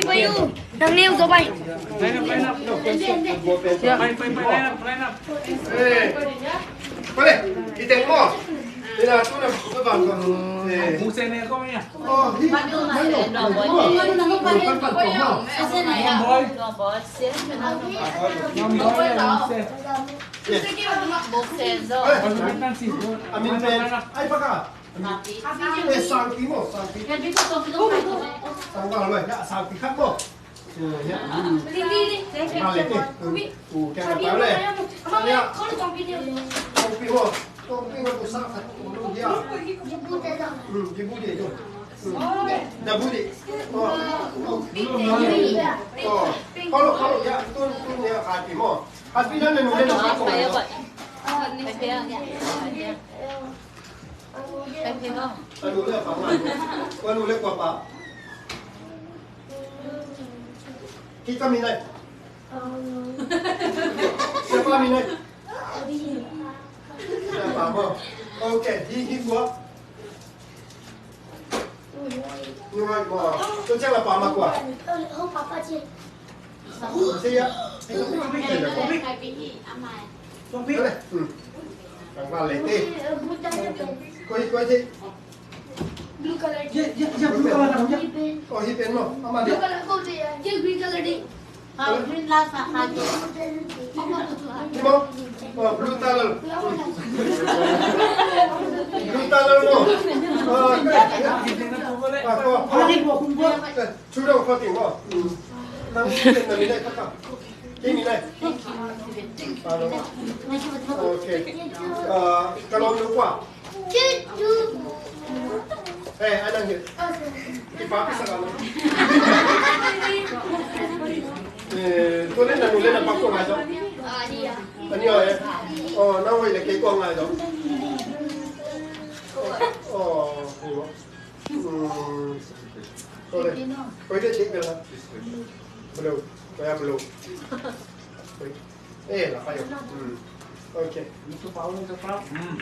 Pi Bayu. Nang neu zo bai. Line up, line up. Line up, line up, line up. Eh, boleh. Kita mo. Ina tu na tu bang ko. Eh. Musen ni ko ya. Oh, hi. Boy. Boy. Yes. Eh. Amin pen. Ai, baka. Eh, sangpi maw, sangpi. Sangpi maw, ya, sangpi khat maw. Eh, ya. Hmm. Sangpi le, eh. Hmm, uh, kya kata le? Ya. Sangpi maw. Sangpi maw, tu sang khat, tu ya. Hmm, kibu de tu. Hmm. Dabu de. Oh, oh. Oh. Kalau, kalau, ya, tu, tu, ya, sangpi maw. Sangpi dan, dan, dan, dan, dan. A nu le a pa ngai. A nu le kua pa. Kita mi nai. Siapa mi nai. Siapa mo. Okay, hi hi kua. Nuai mo. Tu ceng a pa ma kua. Siapa. Tuang pi. Koi, koi, cik. Blue color. Ya, ya, ya, blue color. Oh, hi pen mo. Ama dia. Blue color ko dia. Dia green color dia. Green lah, sa kaki. Hi mo. Oh, blue color. Blue color mo. Oh, okay. Ah, ko. Two dong kua ting maw. Nang kua ting na mi nai kua. Kua ting mi nai. Okay. Ka lawm nu kua. Eh, ai nang hi. Kipa pi sa ka lo. Eh, tu le na nu le na pa kua ngai zo. Ani o eh. Oh, na hoi le kei kua ngai zo. Oh, ni mo. Hmm. Sorry. Koi de cik bela. Belum. Koi ya belum. Koi. Eh, na pai. Hmm. Okay.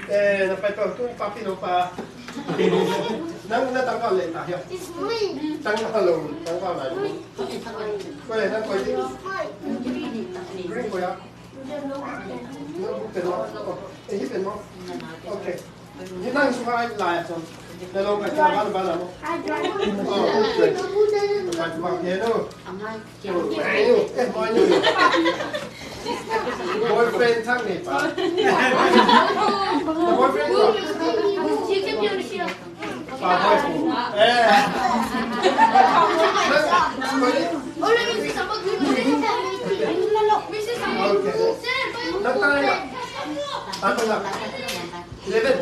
Eh, na pai pa tu papi lo pa. Nang na tangka le ta ya. Tangka lo, tangka lai. Koi na koi. Green koi ya. Notebook pen maw? Eh, hi pen maw? Okay. Hi nang sung ai lai a chang. Na lawm kai chang ban ban a maw? Oh, okay. Kai chang ban piano. Ai, eh, mai ni. Boyfriend chang ni pa. Na boyfriend ko. Pa boy. Eh. Okay. Eleven.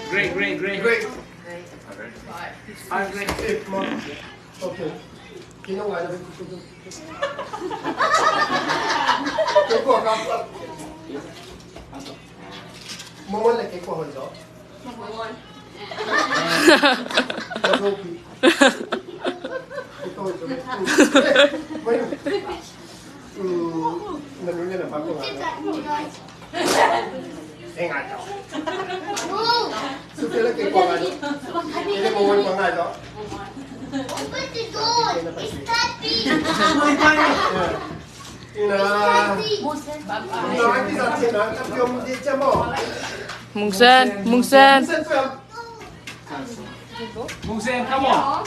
Great, great, great. Great. Five. Five, six, mo. Okay. Kei nong ngai na. Kei kua ka. Momon le kei kua hoi zo. Momon. Kei kua hoi zo. Kei kua hoi zo. Mai. Hmm, na nu le na pa kua ngai. Kei ngai tau. Su te le kei kua ngai tau. Kei le mo ngai tau. Open the door. It's tapping. Ina. Mungsen, Mungsen. Mungsen, come on.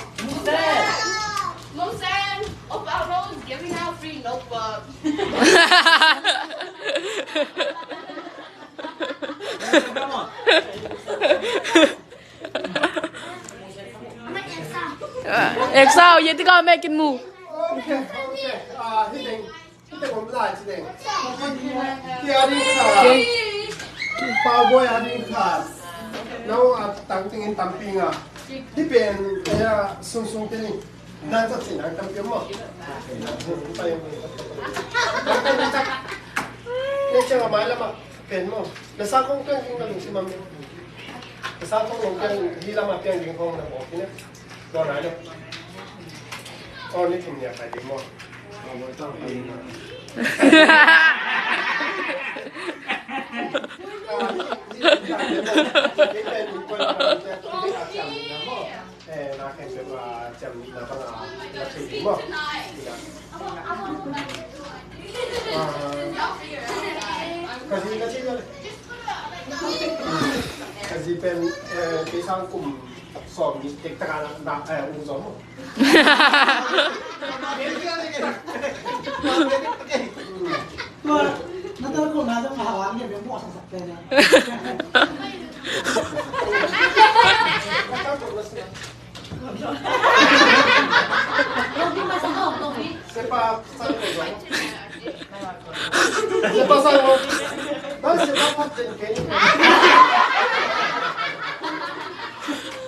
Mungsen, open our nose, giving out free notebook. Mungsen, come on. Exao, ye tika me kin mu. Okay, okay. Ah, hi teng. Hi teng om lai ci teng. Ki a ding kha. Pau Boy a ding kha. Nau a tang ting in tam ping a. Hi pen, eh, sung sung te ni. Dan sa ci nang tam ping mo. Ni ciang a mai lam a pen mo. Na sa kong pen ding na lung si mam. Na sa kong lung pen hi lam a pen ding kong na mo. Hi na. Tua nai lo. Aw, ni thum nia khai ding maw? Ka zi pen, eh, kei sang kum sawm nih tek taka na, na, eh, ung zong. Tua, na telefon na zong na hawa ni, biang buat sang sak pen ya. Sepa sang ko zong. Siapa sang mo? Ba, siapa pat den ke?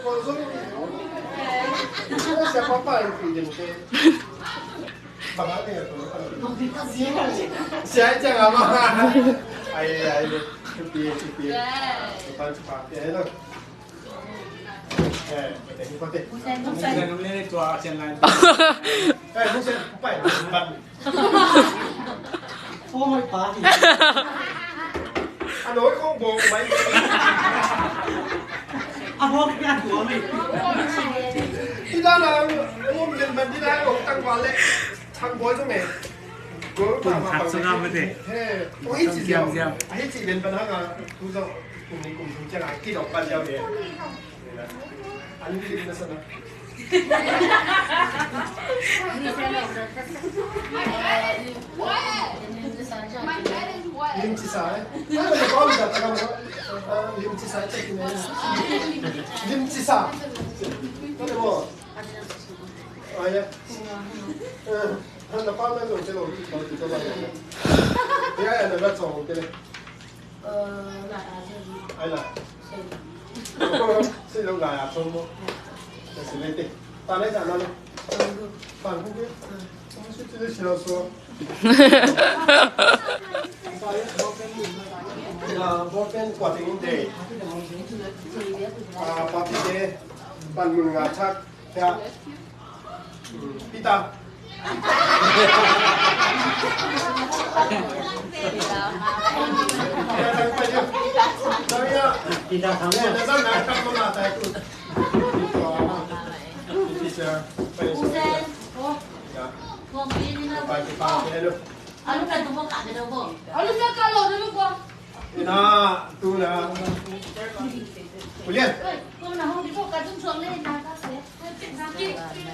Ko zong. Siapa pat den ke? Bang a ne ko. Sia ciang ama. Ai, ai, pi, pi, pi. Pan pa, pi, ai lo. Kum khat sung a mate. He, ong hi ci ziau. Ziau, ziau. Ahi ci ven pan hang a, tu zong, kum ni kum sung ciang a, kidok pan ziau de. An lim na sa na. Lim ci sa, eh? Lim ci sa, eh? Lim ci sa. Ah, ya. Eh, na pa na zong te lo, lo ti to ba. Ya, ya, na ba zong te le. Ai la. Si lo la ya zong mo. Si le te. Ta le sa na le. Pan ku ke. Si ti le si lo so. Ball pen kua teng in de. Ah, party de. Pan mun nga chak. Ya. Peter. Peter, come here. Ina, tu na. Julian.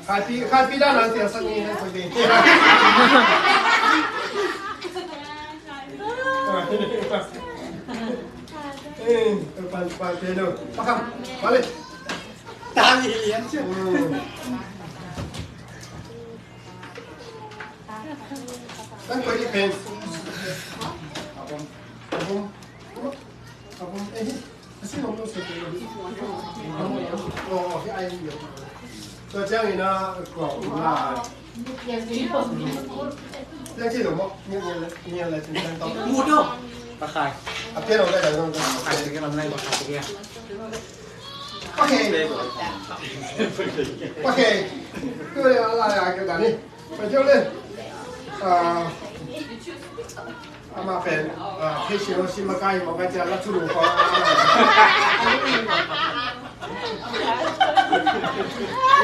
Khai pi, khai pi dan lang sia sang ni na khai pi. Eh, pan, pan, pan, no. Pakam. Balik. Tang ilian sia. Hmm. Kan kau ni pen. Abang. Abang. Abang. Eh. Tua ciangin a kua um lai. Ciang ci lo maw? Ngial, ngial, ngial lai cin ciang tawh. Mut lo. Pakai. A pian lo lai lai zong. Pakai sikit lam lai, pakai sikit. Pakai. Pakai. Kau yang ala ya kita ni. Pai cio le. Ah, amah pen, ah, phei si lo si makai, makai cia la cu lu ko.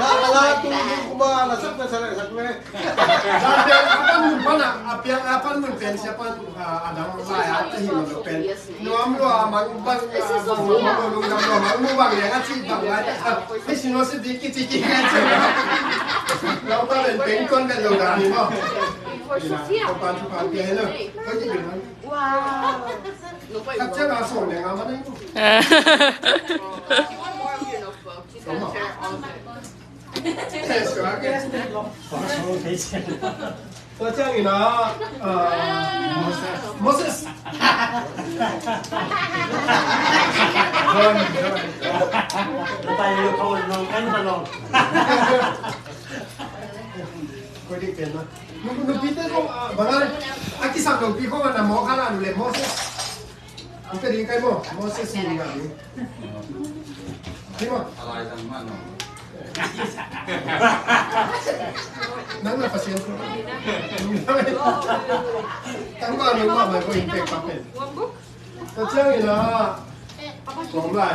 La, la, tu, tu, kuma, la, sak, sak, sak, sak, me. Zan pen a pan mun pan a, a piang a pan mun pen sia pan, a, a dang lai a, a hi lo pen. Nuam lo a mang bang, a, bang lo, bang lo, bang lo, bang lo, bang lo, a ci bang lai. A, mi si no si di ki ci ki ki ci. Lo pa pen pen kon pen lo da ni mo. Ina, ko pan tu pan pia hello. Ko ci pen. Wow. Khat ciang a sawm leng a man a hi. Tua ciangin ah, ah, Moses. Koi dik pen na. Nupite ko, ah, bang a, a kisam nungpi ko na mo kha la nu le Moses. Ika ding kai mo, Moses ni nga ding. Ni mo. Nang na Pasian ko. Tang ba nang ba mai ko in pek pa pen. Tua ciangin ah, kong lai.